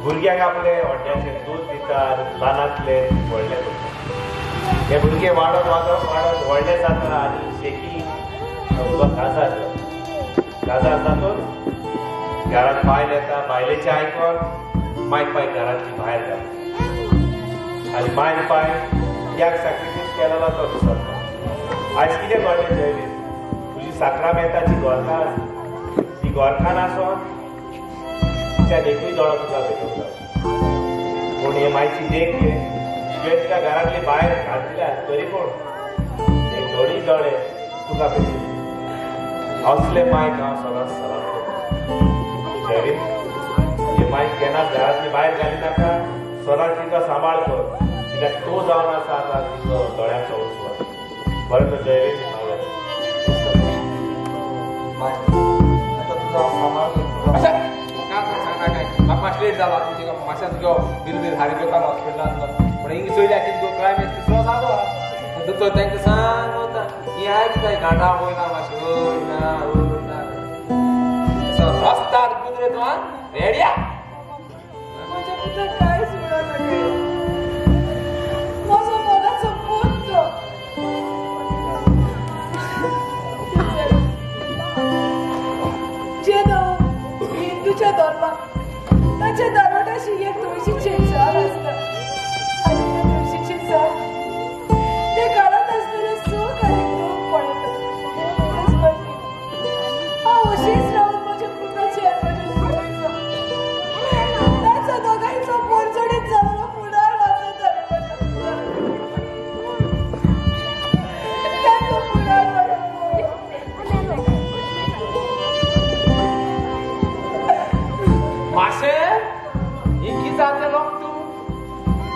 भुरग्यांक आपले हड्ड्याचें दूद दिता आनी ल्हानांतले व्हडले करता. हे भुरगे वाडत वाडत वाडत व्हडले जाता आनी शेकी काजार जाता. काजार जातोच घरांत बायल येता, बायलेचें आयकून माय पाय घरांतली भायर घालता आनी माय पाय त्याग सॅक्रिफायस केलेलो तो विसरता. आयज कितें घडलें जयवीर, तुजी साक्रामेंताची घरकार ती घरकान्न आसोन तिच्यान एकूय दोळो तुका भेटूंक जाय. पूण हे मायची देख घे, तुवें तिका घरांतली भायर घातल्या तरी पूण एक दोळी दोळे तुका भेटले. असले मायक हांव सदांच सलाम करता. जयवीर, हे मायक केन्नाच घरांतली भायर घाली नाका, सदांच तिका सांबाळ कर, कित्याक तो जावन आसा आतां तिचो दोळ्यांचो उजवाड. बरें तर जयवीर,
आतां तुजो हांव सांबाळ करतलो.
म्हाका मातशें लेट जाला, तुका मातशें तुजो बील बील हारी करतालो हॉस्पिटलांतलो, पूण हिंगा चोयल्या कितें क्लायमेट तिसरो जालो दोतोर तांकां सांग वता ही आहा कितें घाटा वयना मातशें वय ना वय ना रस्तार कुत्रे तूं रेडिया.
म्हज्या पुताक कांयच मेळना गे, म्हजो मनाचो पूत तो. जेन्ना हिंदूच्या धर्माक ताच्या दारवटाशी एक तुळशीचें झाड आसता आनी त्या तुळशीचें झाड त्या घरांत आसलेलें सूख आनी दूख पळयता. तेच भाशेन हांव अशीच रावन म्हज्या पुताचें आनी म्हज्या सुनेचो ताचो दोगांयचो पोरजोडीत जाल्लो फुडार वाचयतालें. म्हज्या पुताक ताचो फुडार म्हज्या.
माशें ही कितें जाता लोक, तूं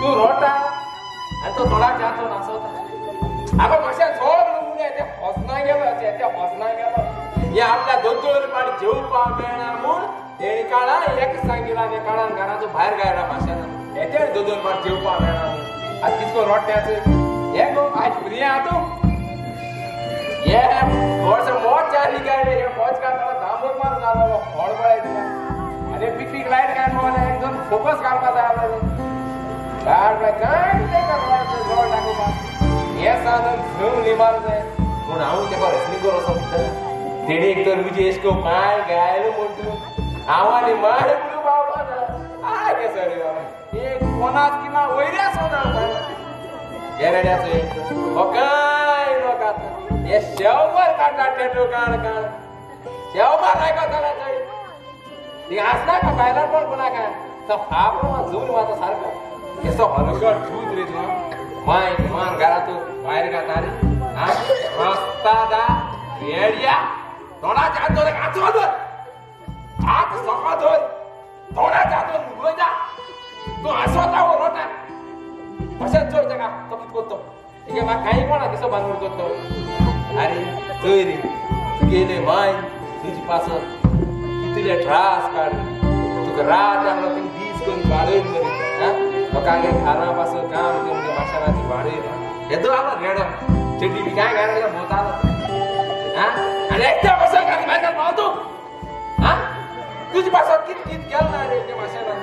तूं रोटा आनी तो तोंडाक जातो नासोता. आगो माशें चड उणें तें हसना गेलो, तें हसना गेलो. हे आपल्या दोतोर पाड जेवपाक मेळना म्हूण तेणी काळा एक सांगिला आनी काळान घराचो भायर गायला माशेना हेते दोतोर पाड जेवपाक मेळना म्हूण. आतां कितको रोट्याचो हे गो आयज फ्री आहा तूं, हे वर्स मोच जाली काय रे, हे मोच काडटलो दामोर मारून जालो खोड पळय तुका. आनी पिकनीक लायट काय पळोवं एक दोन फोकस घालपा जाय आपल्याला. काय कितें करपाचें दाखोवपाक हे साधन घेवन मार जाय. पूण हांव तेका रेसलिंग कर वचोंक भितर तेणी एक तर तुजी एश करून माय गायलो म्हूण तूं हांव आनी माय म्हणून पावलो ना. I गे सरी बाबा एक कोणाच किंवा वयल्या सोना गेरेड्याचो एक हो काय लोक आतां हे शेवभर काडटा टेटू काड काड शेवभर आयकता थंय. थिंगा आसना का बायलां पण कोणा काय तो फाप झूल मारता सारको केसो हलकट झूत रे तूं माय मान घरातूं भायर घाता रे. रस्ता दा रेडिया तोंडाच्या हात धर हात धर हात सका धर तोंडाच्या हात धर जा तूं हांसता हो रोटा तशेंच चोय ताका तो कितें करतो तिगे म्हाका कांय कोणा केसो बांदून करतो. आरे चोय रे तुगेले माय तुजी पासत कितले त्रास काड तुका रात आसलो तुका दीस करून वाडयल मरे. लोकांगे घरा पासून काम करून माशानाची वाडयल येदो आलो रेडो चेडी बी काय घालून भोंवतालो. आनी एकट्या पासून घालून भायर पाव तूं तुजे पासत कितें कितें केलें ना रे त्या माशानान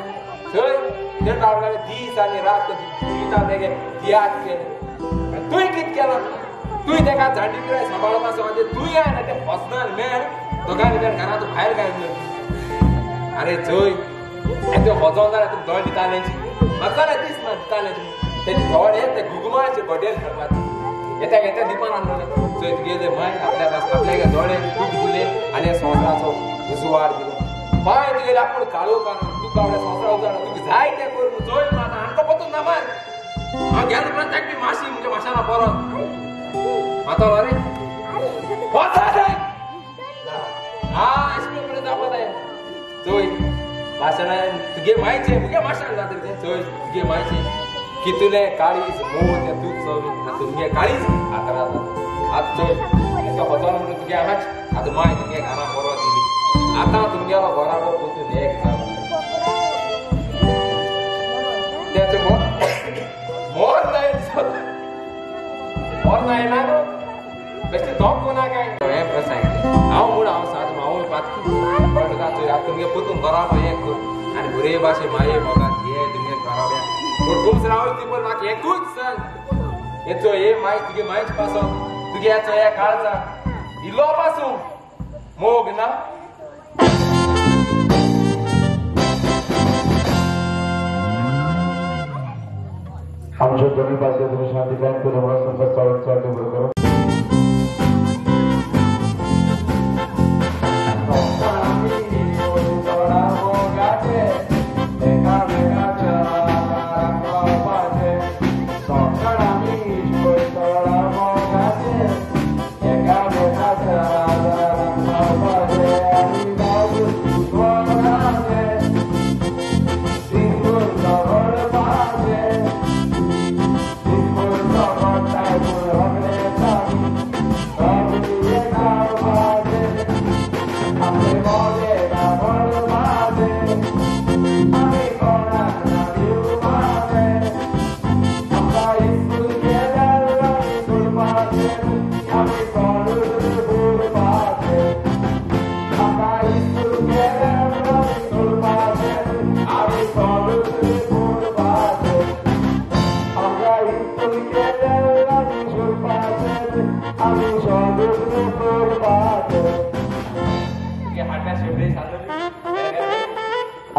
थंय ते बाबड्याले दीस आनी रात जिवितांत तेगे त्याग केले. तुवें कितें केलां, तुवें तेका झांटी पिराय सांबाळपा सो तुवें आयना तें फसना मेळ दोगांनी त्या घरांत भायर काडलो. आरे चोय ते वचोन जाल्यार तुका दोळे दिताले म्हाका दीस ना दिताले तेजे दोळे ते घुगमाचे घोटेर खेळपाचे येता येता दिपान आणलें. चोय तुगेले माय आपल्या आपल्या दोळे दूख दिले आनी संवसाराचो उजवाड दिलो. माय तुगेले आपूण काळो काडून तुका आपल्या संवसारा उजवाड तुका जाय तें कर चोय आतां आनी तो पतून ना मार हांव गेलो उपरांत ताका माशी म्हणजे माशाना परत मातो रे हा इस्कूल पर्यंत दाखवताय. चोय भाशणान तुगे मायचे मुगे माशान जाता तें चोय तुगे मायचे कितले काळीज मोव तें दूद सगळें आतां तुमगे काळीज आतां जाता. आतां चोय तुका वचोन म्हणून तुगे हांगाच आतां माय तुगे घरा परत येयली आतां तुमगेलो बराबर पोतून एक जालो तेचें मोर जाय मोर जायना न्हू बेश्टें धोंक कोणा काय हें प्रश्न सांगितलें हांव म्हूण हांव साद हांवूय पातकी. ते भाशे माये मोगान ये दुनियेत घराब्या पूण गुमसराव ती पण म्हाका एकूच सांग हेचो हे माय तुगे मायच पासून तुगे हेचो हे काळजा इलो पासून मोग ना.
आमच्या दोन्ही बाजू तुम्ही शांती कायम करून संपर्क चालू चालू बरोबर.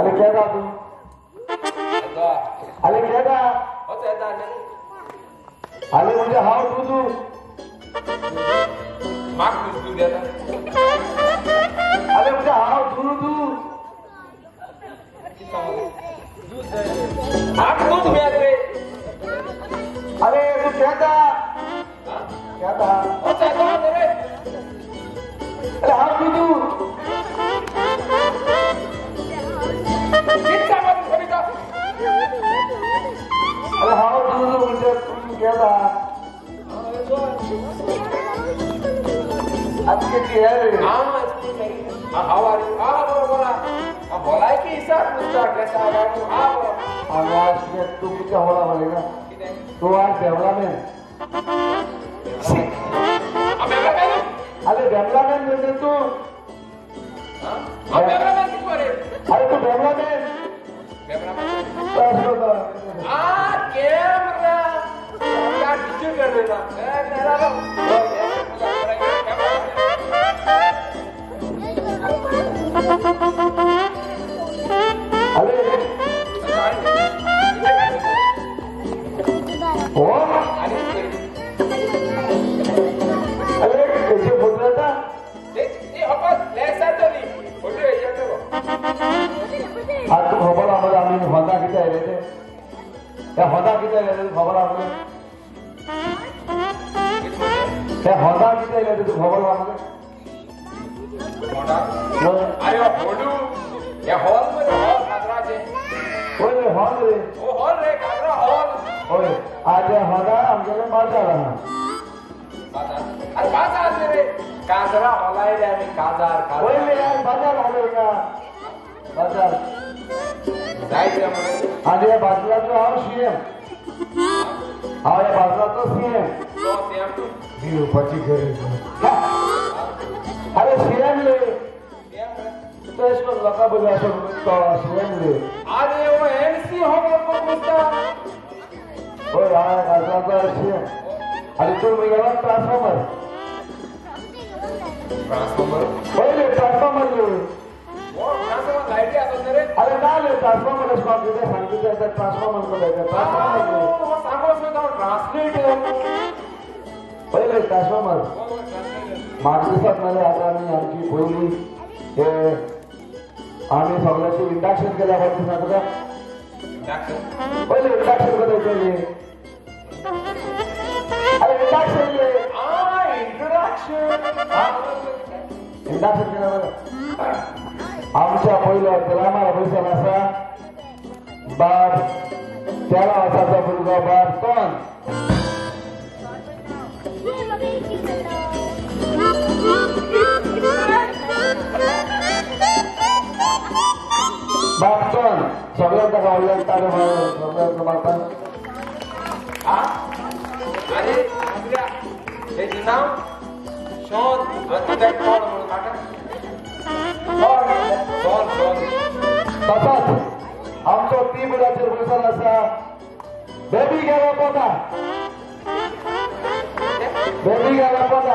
अरे क्या था तू? अरे क्या था? अरे मुझे हाव तू तू अरे मुझे हाव तू तू अरे तू क्या था? क्या था? अरे हाव तू तू अरे हाव तू तू मुझे तू क्या था? आज के की है रे?
हाँ how are you? हाँ बोलो बोला बोला है कि हिसाब पूछता कैसा है? हाँ बोलो.
आज के तू कितना होला बोलेगा? तू आज देवला में अरे देवला में बोलते तू?
हाँ देवला में किस बारे?
अरे तू देवला में
आ कैमरा क्या डिजिटल कर देना
अरे ओ अरे कैसे बोल रहा था? आज तू खबर आम्हाला आम्ही होता किती आले ते त्या होता किती आले ते खबर आम्हाला त्या होता किती आले ते तू खबर आम्हाला
अरे होडू या हॉल मध्ये हॉल काजराचे
होय रे हॉल रे
ओ हॉल रे काजरा हॉल
होय आज होता आमच्याकडे बाजार हा
बाजार अरे बाजार रे काजरा हॉल आहे रे आम्ही काजार
होय रे यार बाजार आले का बाजार
जायचं म्हणजे
आणि या बाजूलाचो हांव सीएम हांव या बाजूलाचो सीएम
तो सीएम तू
दिवपाची गरज ना. अरे सीएम रे तू अशें करून लोकां बरी अशें तो सीएम रे.
अरे वो एमसी हो पुसता
होय हांव बाजूलाचो सीएम आणि तूं गेलो ट्रान्सफॉर्मर
ट्रान्सफॉर्मर
होय रे ट्रान्सफॉर्मर रे अरे ना रे ट्रान्सफॉर्मर कितें सांगता ट्रान्सफॉर्मर
ट्रान्सलेटर
पहिले ट्रान्सफॉर्मर म्हाका दिसत नाल्यार आतां आमी आमची पयली हे आमी सगळ्यांची इंडक्शन केल्या पळय दिसना तुका पयले इंडक्शन करता पयली. अरे इंडक्शन रे
इंट्रोडक्शन
इंडक्शन केल्या बरं. आमच्या पयलो तेलामार पयसान आसा बाब तेरा वर्साचो भुरगो बाब कोण बाब कोण सगळ्यांक ताका व्हडल्यान ताळयो सगळ्यांक मारता.
अरे तेजें नांव शॉन आनी तुका कोण म्हणून काका
तसोच कीबोर्डाचेर बसून आसा बेबी गेलो पोता, बेबी गेलो पोता.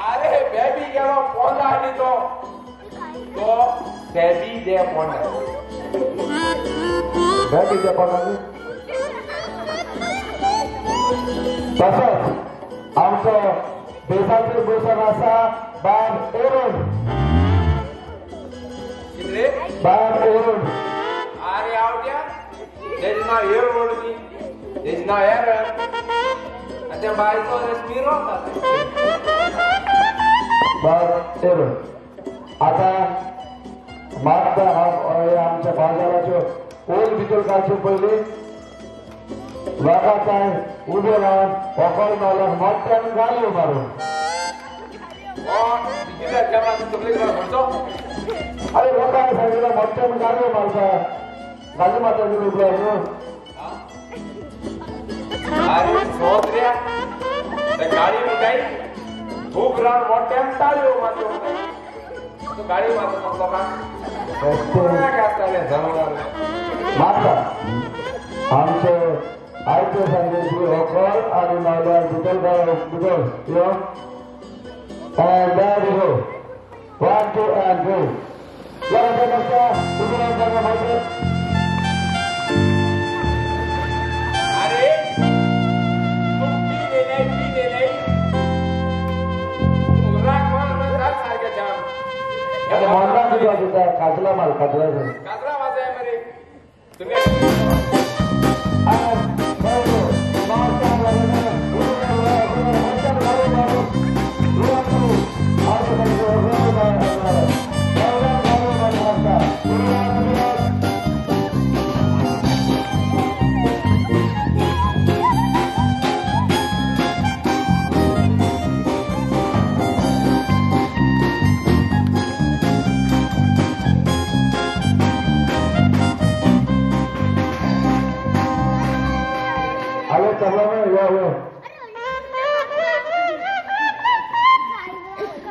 अरे बेबी गेलो पोंदा आनी तो तो बेबी दे पोंदा,
बेबी दे पोंदा. तसोच आमचो बेसाचेर बसून आसा बाब एरोन, बाब एरोन.
अरे आवड्या तेजें नांव एरोन न्ही, तेजें नांव एरन. आनी त्या बायचो स्मिरो
बाब एरोन. आतां मागता आमच्या बाजाराच्यो ओल भितर काडचे पयलीं लोकां उबे रावन होकल मारल्यार मोठ्यान गाळयो मारून. अरे लोकांनी सांगितलं मोठ्यान गाळयो मारता, गाळी मारता उबे न्हू.
अरे सोदऱ्या गाडी म्हणटाय खूब रावन मोठ्यान ताळयो मारच्यो म्हणटाय, तूं गाडी मारता लोकांक जनावर
मारता. आमचे आयते सांगितली होकल आनी नाल्यार भितर भितर यो. And there we go. 1, 2 and 3.
अरे तूं पी नेल्याय पी नेल्याय तूं राग मार राग सारकें जाम.
मरणां कितें वाजयता? काजला मार, काजला
काजला वाजय मरे तुमी.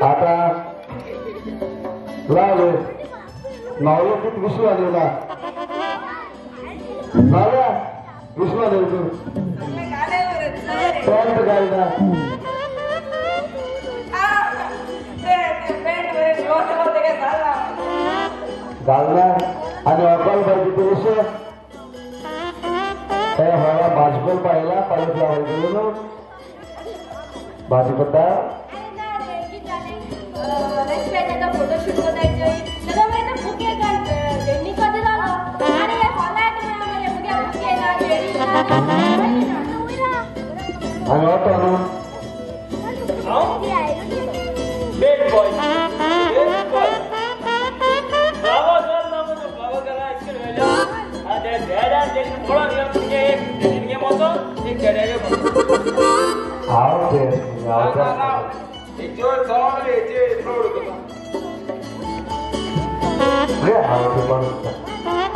आता लावले नावलं खूप विश्व आलेला नावल्या विश्व आले तू पॅन्ट घालना घालना आणि अकल पाहिजे ते विश्व हवा भाजपल पाहिला पाहिजे लावायचं भाजी करता. आणि ऑटो न्हू
बेड बॉय बेड बॉय बाबा चल ना म्हजो बाबा गेला इतकें व्हेल्या ते बेडान तेणें पळोवन गेलो भुरगें एक तेणगे मोतो एक चेड्यागे मोतो.
हांव ते
हेचेर चड हेचेर प्रौढ करता.
हांव ते बरें.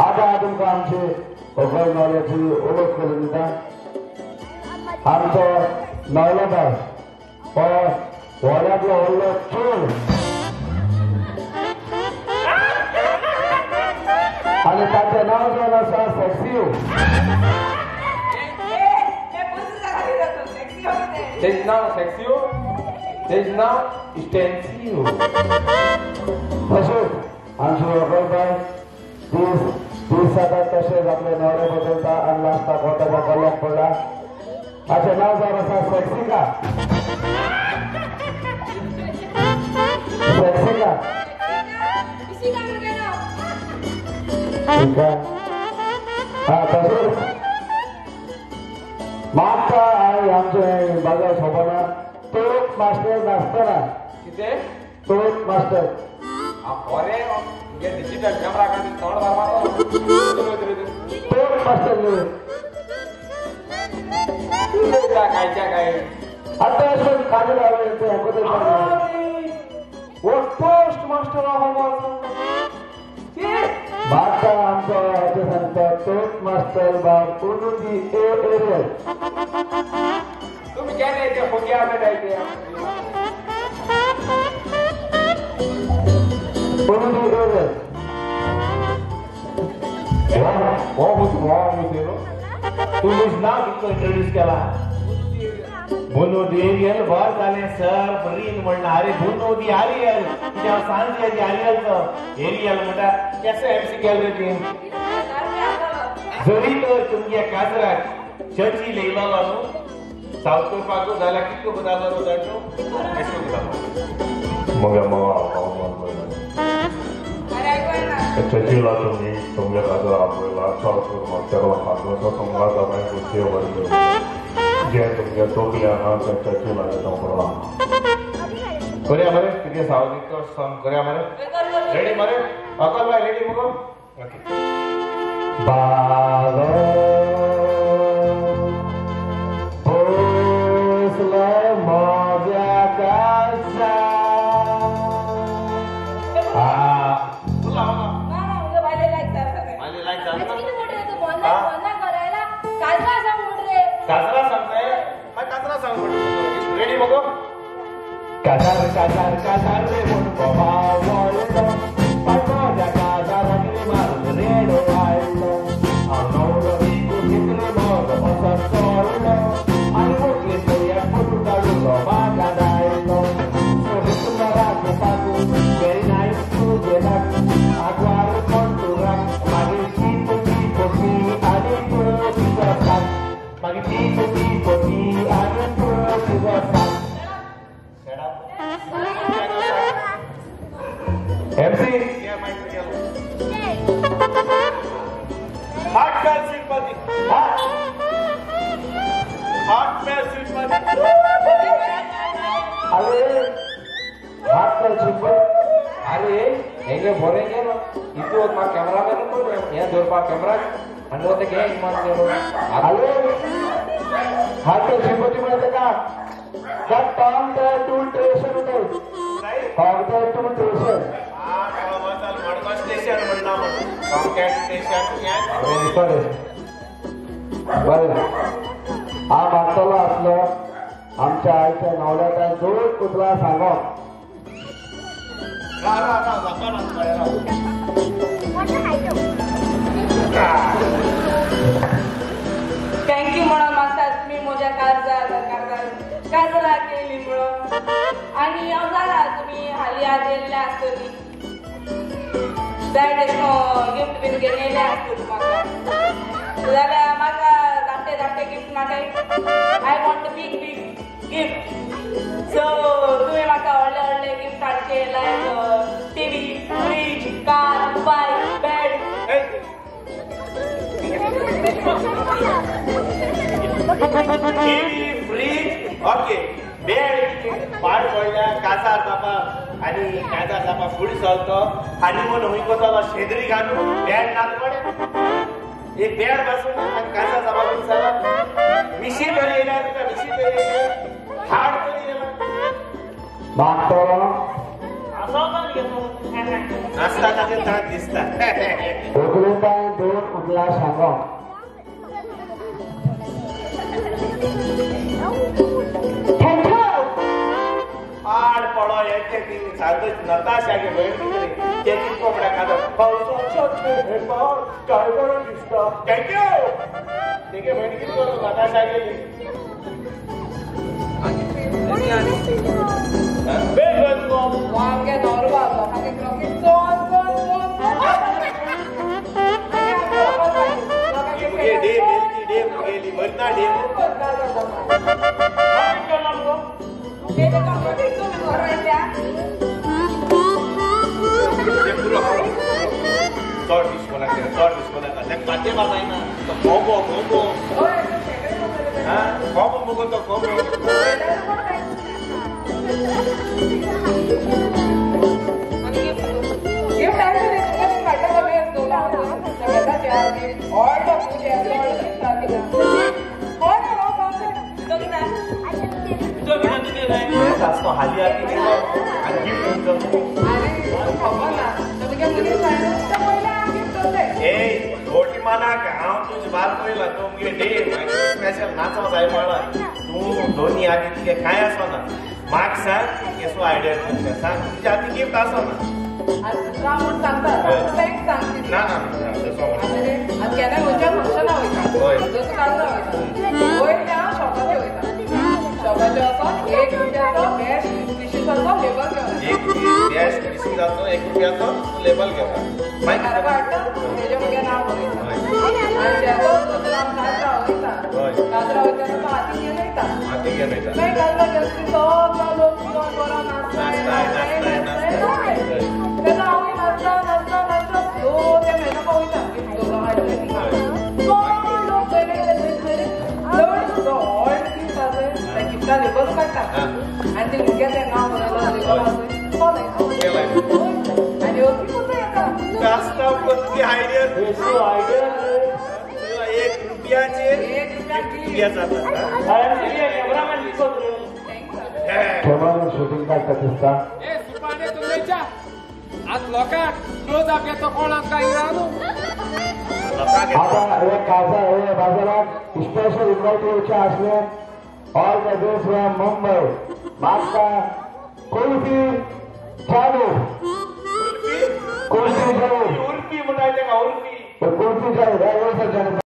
आतां तुमकां आमचे होकल नवल्याची ओळख करून दिता. आमचो नवलोबाय हो व्हडांतलो व्हडलो चोर आनी ताचें नांव जावन आसा सेक्सियो.
तेजें नांव सेक्सियो, तेजें नांव स्टेन्सियो.
तशेंच आमची होकलबाय दीस दीस जातात तशेंच आपले नवरे बदलता आनी लास्टाक हो ताच्या गल्ल्याक पडला. ताचें नांव जावन आसा सेक्सिका. सेक्सिका हा. तशेंच मागता आमचे बाजार सोबना तोच मास्टर नासतना
कितें
तोच मास्टर
बरें डिजिटल कॅमेरा काडून तोंड मारपाचो
तोच मास्टर न्हू
कायच्या काय
आतां अशें काजल हांवें
पोस्ट मास्टर
मागता आमचो अशें सांगता तोच मास्टर बाब उरून दी ए एरियल.
तुमी केन्ना येते फुग्या मेळटा
उरून दी एरियल.
हो तू नाव कितको इंट्रोड्यूस केला बुनो दी एरियल वर जालें सर रील म्हणला अरे बुनो दी आरियल कित्याक सांग दी आरियल तो एरियल म्हणटा केसो एमसी केल रे ती जरी तर तुमगे काजराक चर्ची येयलो न्हू सावथ करपाक जाल्यार कितको बदललो न्हू जाणटो केसो बदललो
मगे मगा चर्चीला तुम्ही तुमगे काजरा आपयला सावथ करपाक तेका लागून तुमकां जाणां गोष्टी व्हरल्यो जे तुमगे तोकले आहा ते चर्चीला पडला
करया मरे तुगे सावधीचो सॉंग करया मरे रेडी मरे अकल बाय रेडी मुगो ओके
बावे भोसले मोज्या काजा
काजरा सांगताय मागीर काजरा सांग म्हणटा रेडी मगो
काजार काजार काजार रे म्हूण भाव वळलो पण म्हज्या काजाराक रे मारून रेडो हाडलो हांव न्हवरो कुशीक रे म्हजो असो चोळलो आनी मोटले चलयाक फोटो काडून तो म्हाका धाडलो सोबीत पाकू व्हेरी नायस तुजें नाक आगवार कोंटुराक मागीर ती तुजी पोती आनी तूं तुजो साक मागीर ती तुजी पोती आनी तूं तुजो साक.
MC
Hot bell Shripati. Hot bell Shripati.
अरे हात पेल श्रीपती.
अरे हेंगे बरें गेलो इतू म्हाका कॅमेरामॅन हें दवरपाक कॅमेरा आनी वता घे मान गेलो.
अरे हात पेल श्रीपती म्हणटा तेका that Tom the tool station होते Tom the tool station.
Madgaon station म्हणला कॉन्कॅट स्टेशन.
बरें हांव मागतलो आसलो आमच्या आयच्या नवल्याच्या दोन कुत्रा सांगो.
Thank you म्हणून मागता तुमी म्हज्या काजार काजार काजरा केली म्हणून आनी हांव जाणा तुमी हालीं आज येयल्ले आसतली जाय तेश गिफ्ट बीन घेवन येयले आसतली म्हाका जाल्यार म्हाका धाकटे धाकटे gift नाकाय. I want big big gift. So तुवें म्हाका व्हडले व्हडले gift हाडचे like TV, fridge, car, bike, bed.
TV, fridge, okay, bed पाड पडल्या काजार जापा आनी काजार जापा फुडें चलतो आनी म्हूण हुंय वतलो शेंदरी घालून बेड नात पडे एक बेड बसून आनी काजार जापा चला मिशी तरी येयल्या तुका मिशी तरी येयल्या हाड तरी येयला
मागतलो
नासता ताचे दांत दिसता.
उकलूपाय दोन उकला सांगो.
पाड पडो हें ती सारको नताशागे भयण कितें ते कितको म्हणटा काजर पावसाचो पाड काय बरो दिसता thank you तेगे भयण कितें करूं नताशा गेली.
आमगे न्हवरो लोकांचे चोन चोन चोन
मरना डे चड दिसको नाका चड दिसको नाका तेका पाते जायना तो कोबो कोबो कोबो मुगो तो कोबो. हांव तुजे बाल पळयला तूं मुगे डे स्पेशल नाचो जाय म्हणला तूं दोनी आदी तुगे कांय आसना म्हाका सांग केसो आयडिया तुमचें सांग तुजे हाती गिफ्ट आसना.
आज तुका म्हूण सांगता thanks सांगची
ना ना
आज केन्ना खंयच्या फंक्शना वयता जसो काजरा वयता वयर हांव शॉपाचेर वयता शॉपाचेर वचोन 1 रुपयाचो बेस्ट डिशीसाचो लेबल घेवन
एक बेस्ट डिशीसाचो 1 रुपयाचो लेबल घेवन
मागीर घरा हाडटा तेजें मुगे नांव बरयता आनी जेजो हांव काजरा वयता काजरा वयता तो हातीन घेवन वयता
हातीन घेवन वयता
मागीर काजरा गेलो की सगळो लोक बरो नाचता तेन्ना हांवूय नाचता नाचता नाचता स्लो त्या मेजोपा वयता सगळे लोक पयले गेले थंय थंय चड व्हड गिफ्ट आसा त्या गिफ्टा लेबल काडटा आनी ते मुगे तें नांव बरयलो लेबल आसा तो लायता आनी अती मजा येता.
1 रुपयाचेर 1 रुपया
शूटिंग काडटा दिसता.
आज लोकांक क्लोज अप घेतो कोण आमकां हिंगा न्हू.
आतां हे खासा हे बाजाराक स्पेशल इन्वायट येवचे आसले all the way from Mumbai म्हाका कुल्फी चालू कुल्फी चालू
उर्फी म्हणटा तेका उर्फी
कुल्फी चालू वयसर.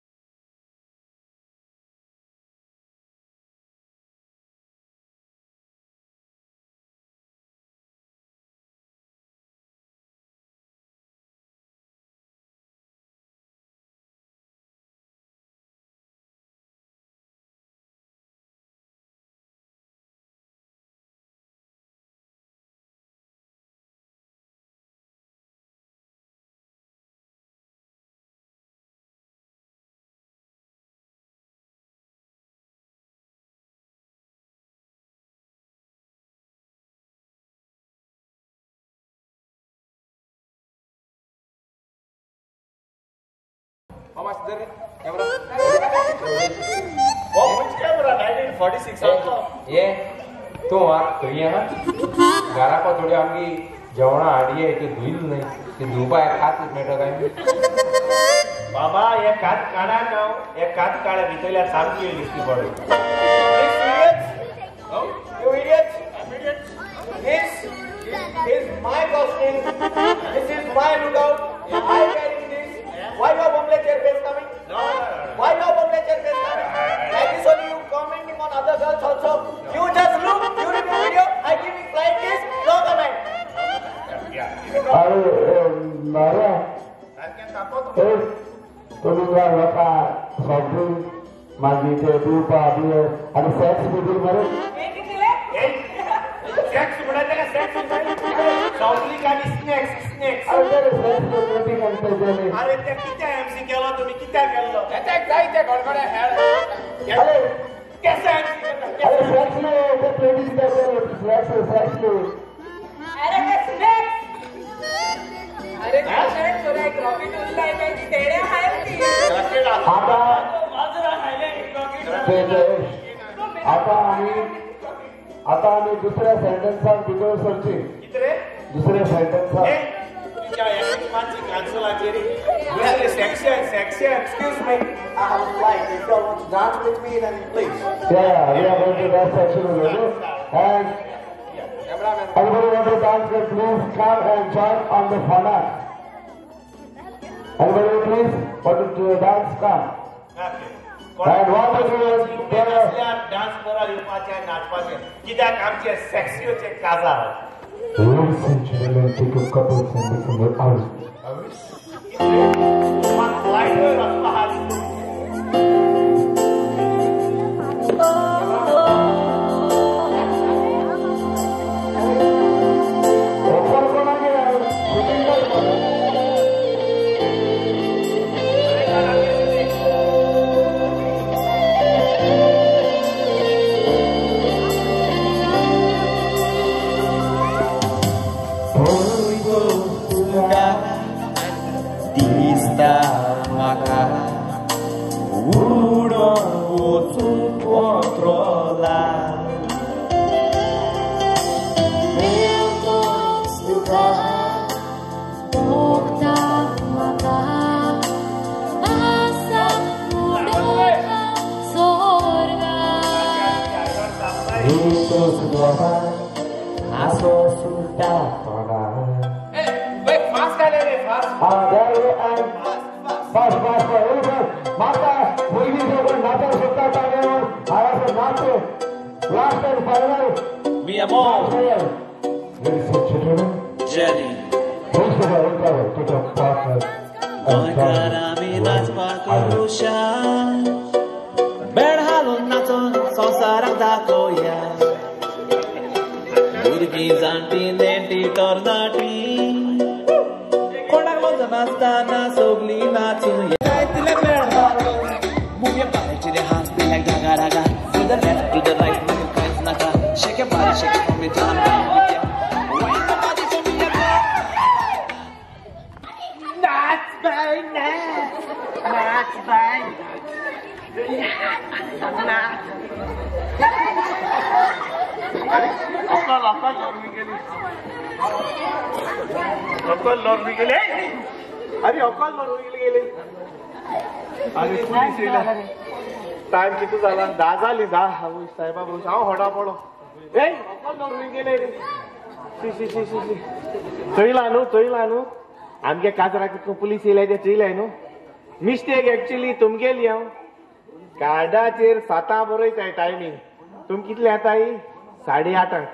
How much there? Camera?
Oh, which camera? 1946 also.
Yeah. तूं थंय हा घरा थोडी आमची जेवणां हाडये ती धुयल न्हय ती धुवपाक खात मेळटा काय
बाबा. हे कात काडा हांव हे कात काळ्या भितरल्या सामकी दिसती पडू.
You idiots! This is my costume. This is my lookout. I wearing this. Why your Bombay chair face coming?
No, no, no, no.
Why your Bombay chair face coming? Like this only you commenting on other girls also. You just look during the video. I give you flying kiss. No comment.
अरे मारा तुम्ही लोकां soft drink मागीर ते पिवपा बी आनी sex बी मरे.
Sex म्हणटा तेका सेक्स सॉफ्ट ड्रिंक आनी स्नॅक्स स्नॅक्स. अरे ते कित्याक एमसी केलो तुम्ही कित्याक केलो
जाय ते गडगडे हेळ
केसे एमसी करता.
अरे सेक्स न्हय ते प्लेटीस सेक्स सेक्स न्हय.
अरे ते स्नॅक्स. अरे एक रॉकेट उरलाय काय ती तेड्या हाय ती.
आता आता आमी आता आमी दुसऱ्या सेंटेन्साक भितर सरची. दुसऱ्या सेंटेन्साक
section section.
Excuse me, I have a flight. If you all want to dance with me, then please.
Yeah, we are going to dance section already. And anybody want to dance, please come and join on the phanak. Anybody please want to dance, come.
Okay.
And what to do is
dance करा येवपाचें नाचपाचें कित्याक आमचें सेक्सियोचें काजार.
Ladies and gentlemen, take your couples and listen your hours. Fast fast माता मुलगी सोबत नाचा शकता टाळ्यावर हाडाचं नाच last and final
Mi amor. Jenny. गोंयकार आमी नाचपाक हुशार, बेड हालून नाचून संवसाराक दाखोवया. भुरगीं जाणटी नेणटी तरणाटी कोणाक लज नासतना सगलीं नाचुया. जायतले bed हालून move your body to the house, be like raga raga. To the left, to the right, मागीर कांयच नाका. Shake your body, shake it for me, down, down with ya. Wine your body for me, girl.
Naच bye नाच, नाच bye नाच.
अक्कल अक्कल लोरवी गेली, अक्कल लोरवी गेली. अरे अक्कल लोरवी गेली. अरे पुलीस येयले. टायम कितू जाला? 10 जाली 10. आवय सायबा भोस हांव होडा पडो. ए अक्कल लोरवी गेले रे. शी शी शी शी शी. चोयला न्हू, चोयला न्हू आमगे काजराक पुलीस येयले ते चोयले न्हू. मिस्टेक एक्चुली तुमगेली. हांव कार्डाचेर 7 बरयताय टायमींग, तुम कितले येताय? 8:30.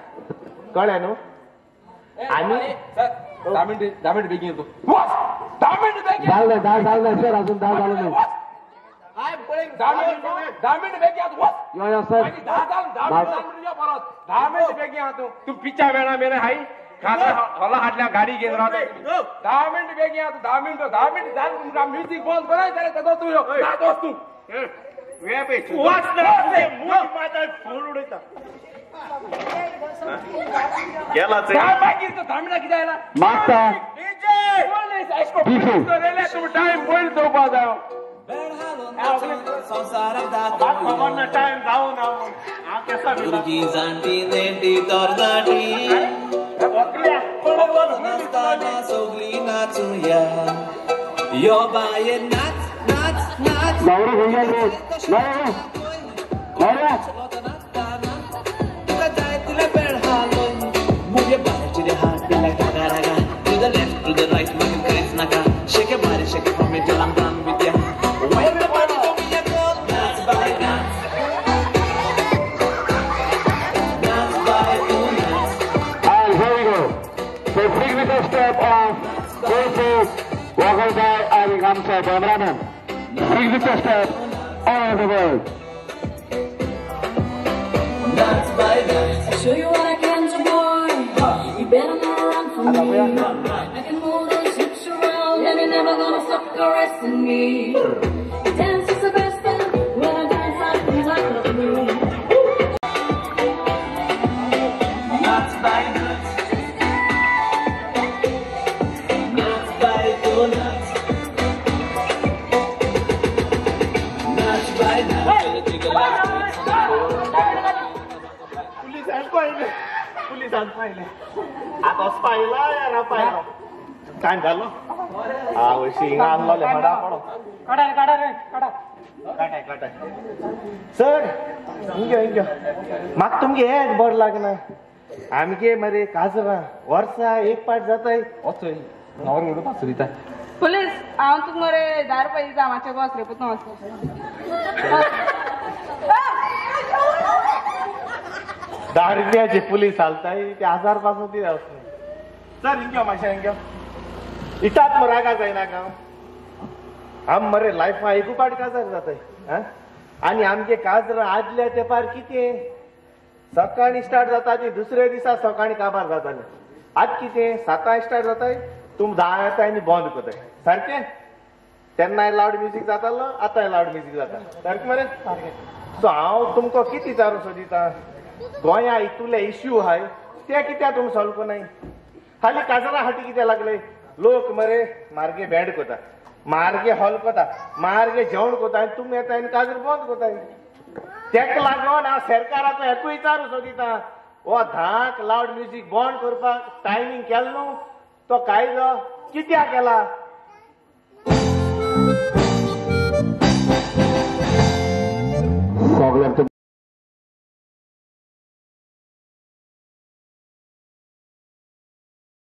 कळ्ळें न्हू? आनी
10 मिनट 10 मिनट बेगीन येतो. 10 मिनट बेगीन
जालें जालें सर, अजून 10 जालें नाही.
10 मिनट 10 मिनट बेगीन आत वच.
यो यो सर.
10 10 मिनट यो परत 10 मिनट बेगीन आत. तूं पिच्या वेळा मेरे हाय खाजा हॉला हाडल्या गाडी घेवन रावता. 10 मिनट बेगीन आत. 10 मिनट 10 मिनट जालें. तुमकां म्युजीक बंद करय जाल्यार तेजो तूं यो ना दोस्त तूं
वच ना मूज फोन उडयता. गेला
मागीर तो 10 मिनटां कितें आयला
मागता
टायम पयलीं दवरपा जायो.
खबर ना टायम जावं ना. हांव केसा
भुरगीं जाणटी नेणटी तरणाटी कोणाक लज नासतना सगलीं नाचुया. यो बाये नाच नाच नाच.
नवरो घेऊन रे नवरो नवरो
तुका जाय तितले बेड हालोवन move your body to the heart, be like raga raga. To the left, to the right, मागीर कांयच नाका. Shake your body, shake it for me till I'm done with ya. Wine your body for me, girl. नाच बाय नाच, नाच बाय तूं नाच.
And here we go. So signature step of Kofi Wakalbai and Hamsa Cameraman. Signature step all over the world.
Naच bye नाच.
I'll show you what I can do, boy. You better not run from me. I can move those hips around and you're never gonna stop caressing me. Dance is the best thing. When I dance, I feel like a fool.
नाच bye नाच, नाच bye तूं नाच, नाच bye नाच.
Police आयले, police आयले. आतां वचपा आयला या रावपा आयलो? टायम जालो. आवय हिंगा आणलोले होडा पडो.
काडा काडा रे काडा.
काटाय काटाय सर. हिंग हिंग म्हाका तुमगे एक बरें लागना. आमगे मरे काजरां वर्सा एक पाट जाताय.
वचय नवरो उडोवपा सुरिता.
पुलीस हांव तुका मरे 10 रुपया दिता. मातशें बस रे पुता.
10 रुपयाचे पुलीस हालताय ते 1000 पासून ती सर. हिंग मातशें हिंग इटात मरे रागा जायना का? आम मरे लायफा एकू पाट काजार जाताय. आनी आमगे काजरां आदल्या तेंपार कितें सकाळीं स्टार्ट जाता ती दुसऱ्या दिसा सकाळीं काबार जातालें. आतां कितें 7 स्टार्ट जाताय, तुम 10 येताय आनी बंद करताय. सारकें? तेन्नाय लावड म्युजीक जातालो, आतांय लावड म्युजीक जाता. सारकें मरे? सो हांव तुमकां कितें विचारूंक सोदिता, गोंया इतुले इश्यू आहाय ते कित्याक तुमी सॉल्व करनाय? हालीं काजरा फाटी कितें लागले लोक मरे मार्गे बँड करता, मार्गे हॉल करता, मार्गे जेवण करता आनी तुमी येताय आनी काजर बंद करताय. तेका लागून हांव सरकाराक एकूय विचारूंक सोदिता, हो 10 लावड म्युजीक बंद करपाक टायमींग केलो न्हू तो कायदो कित्याक केला?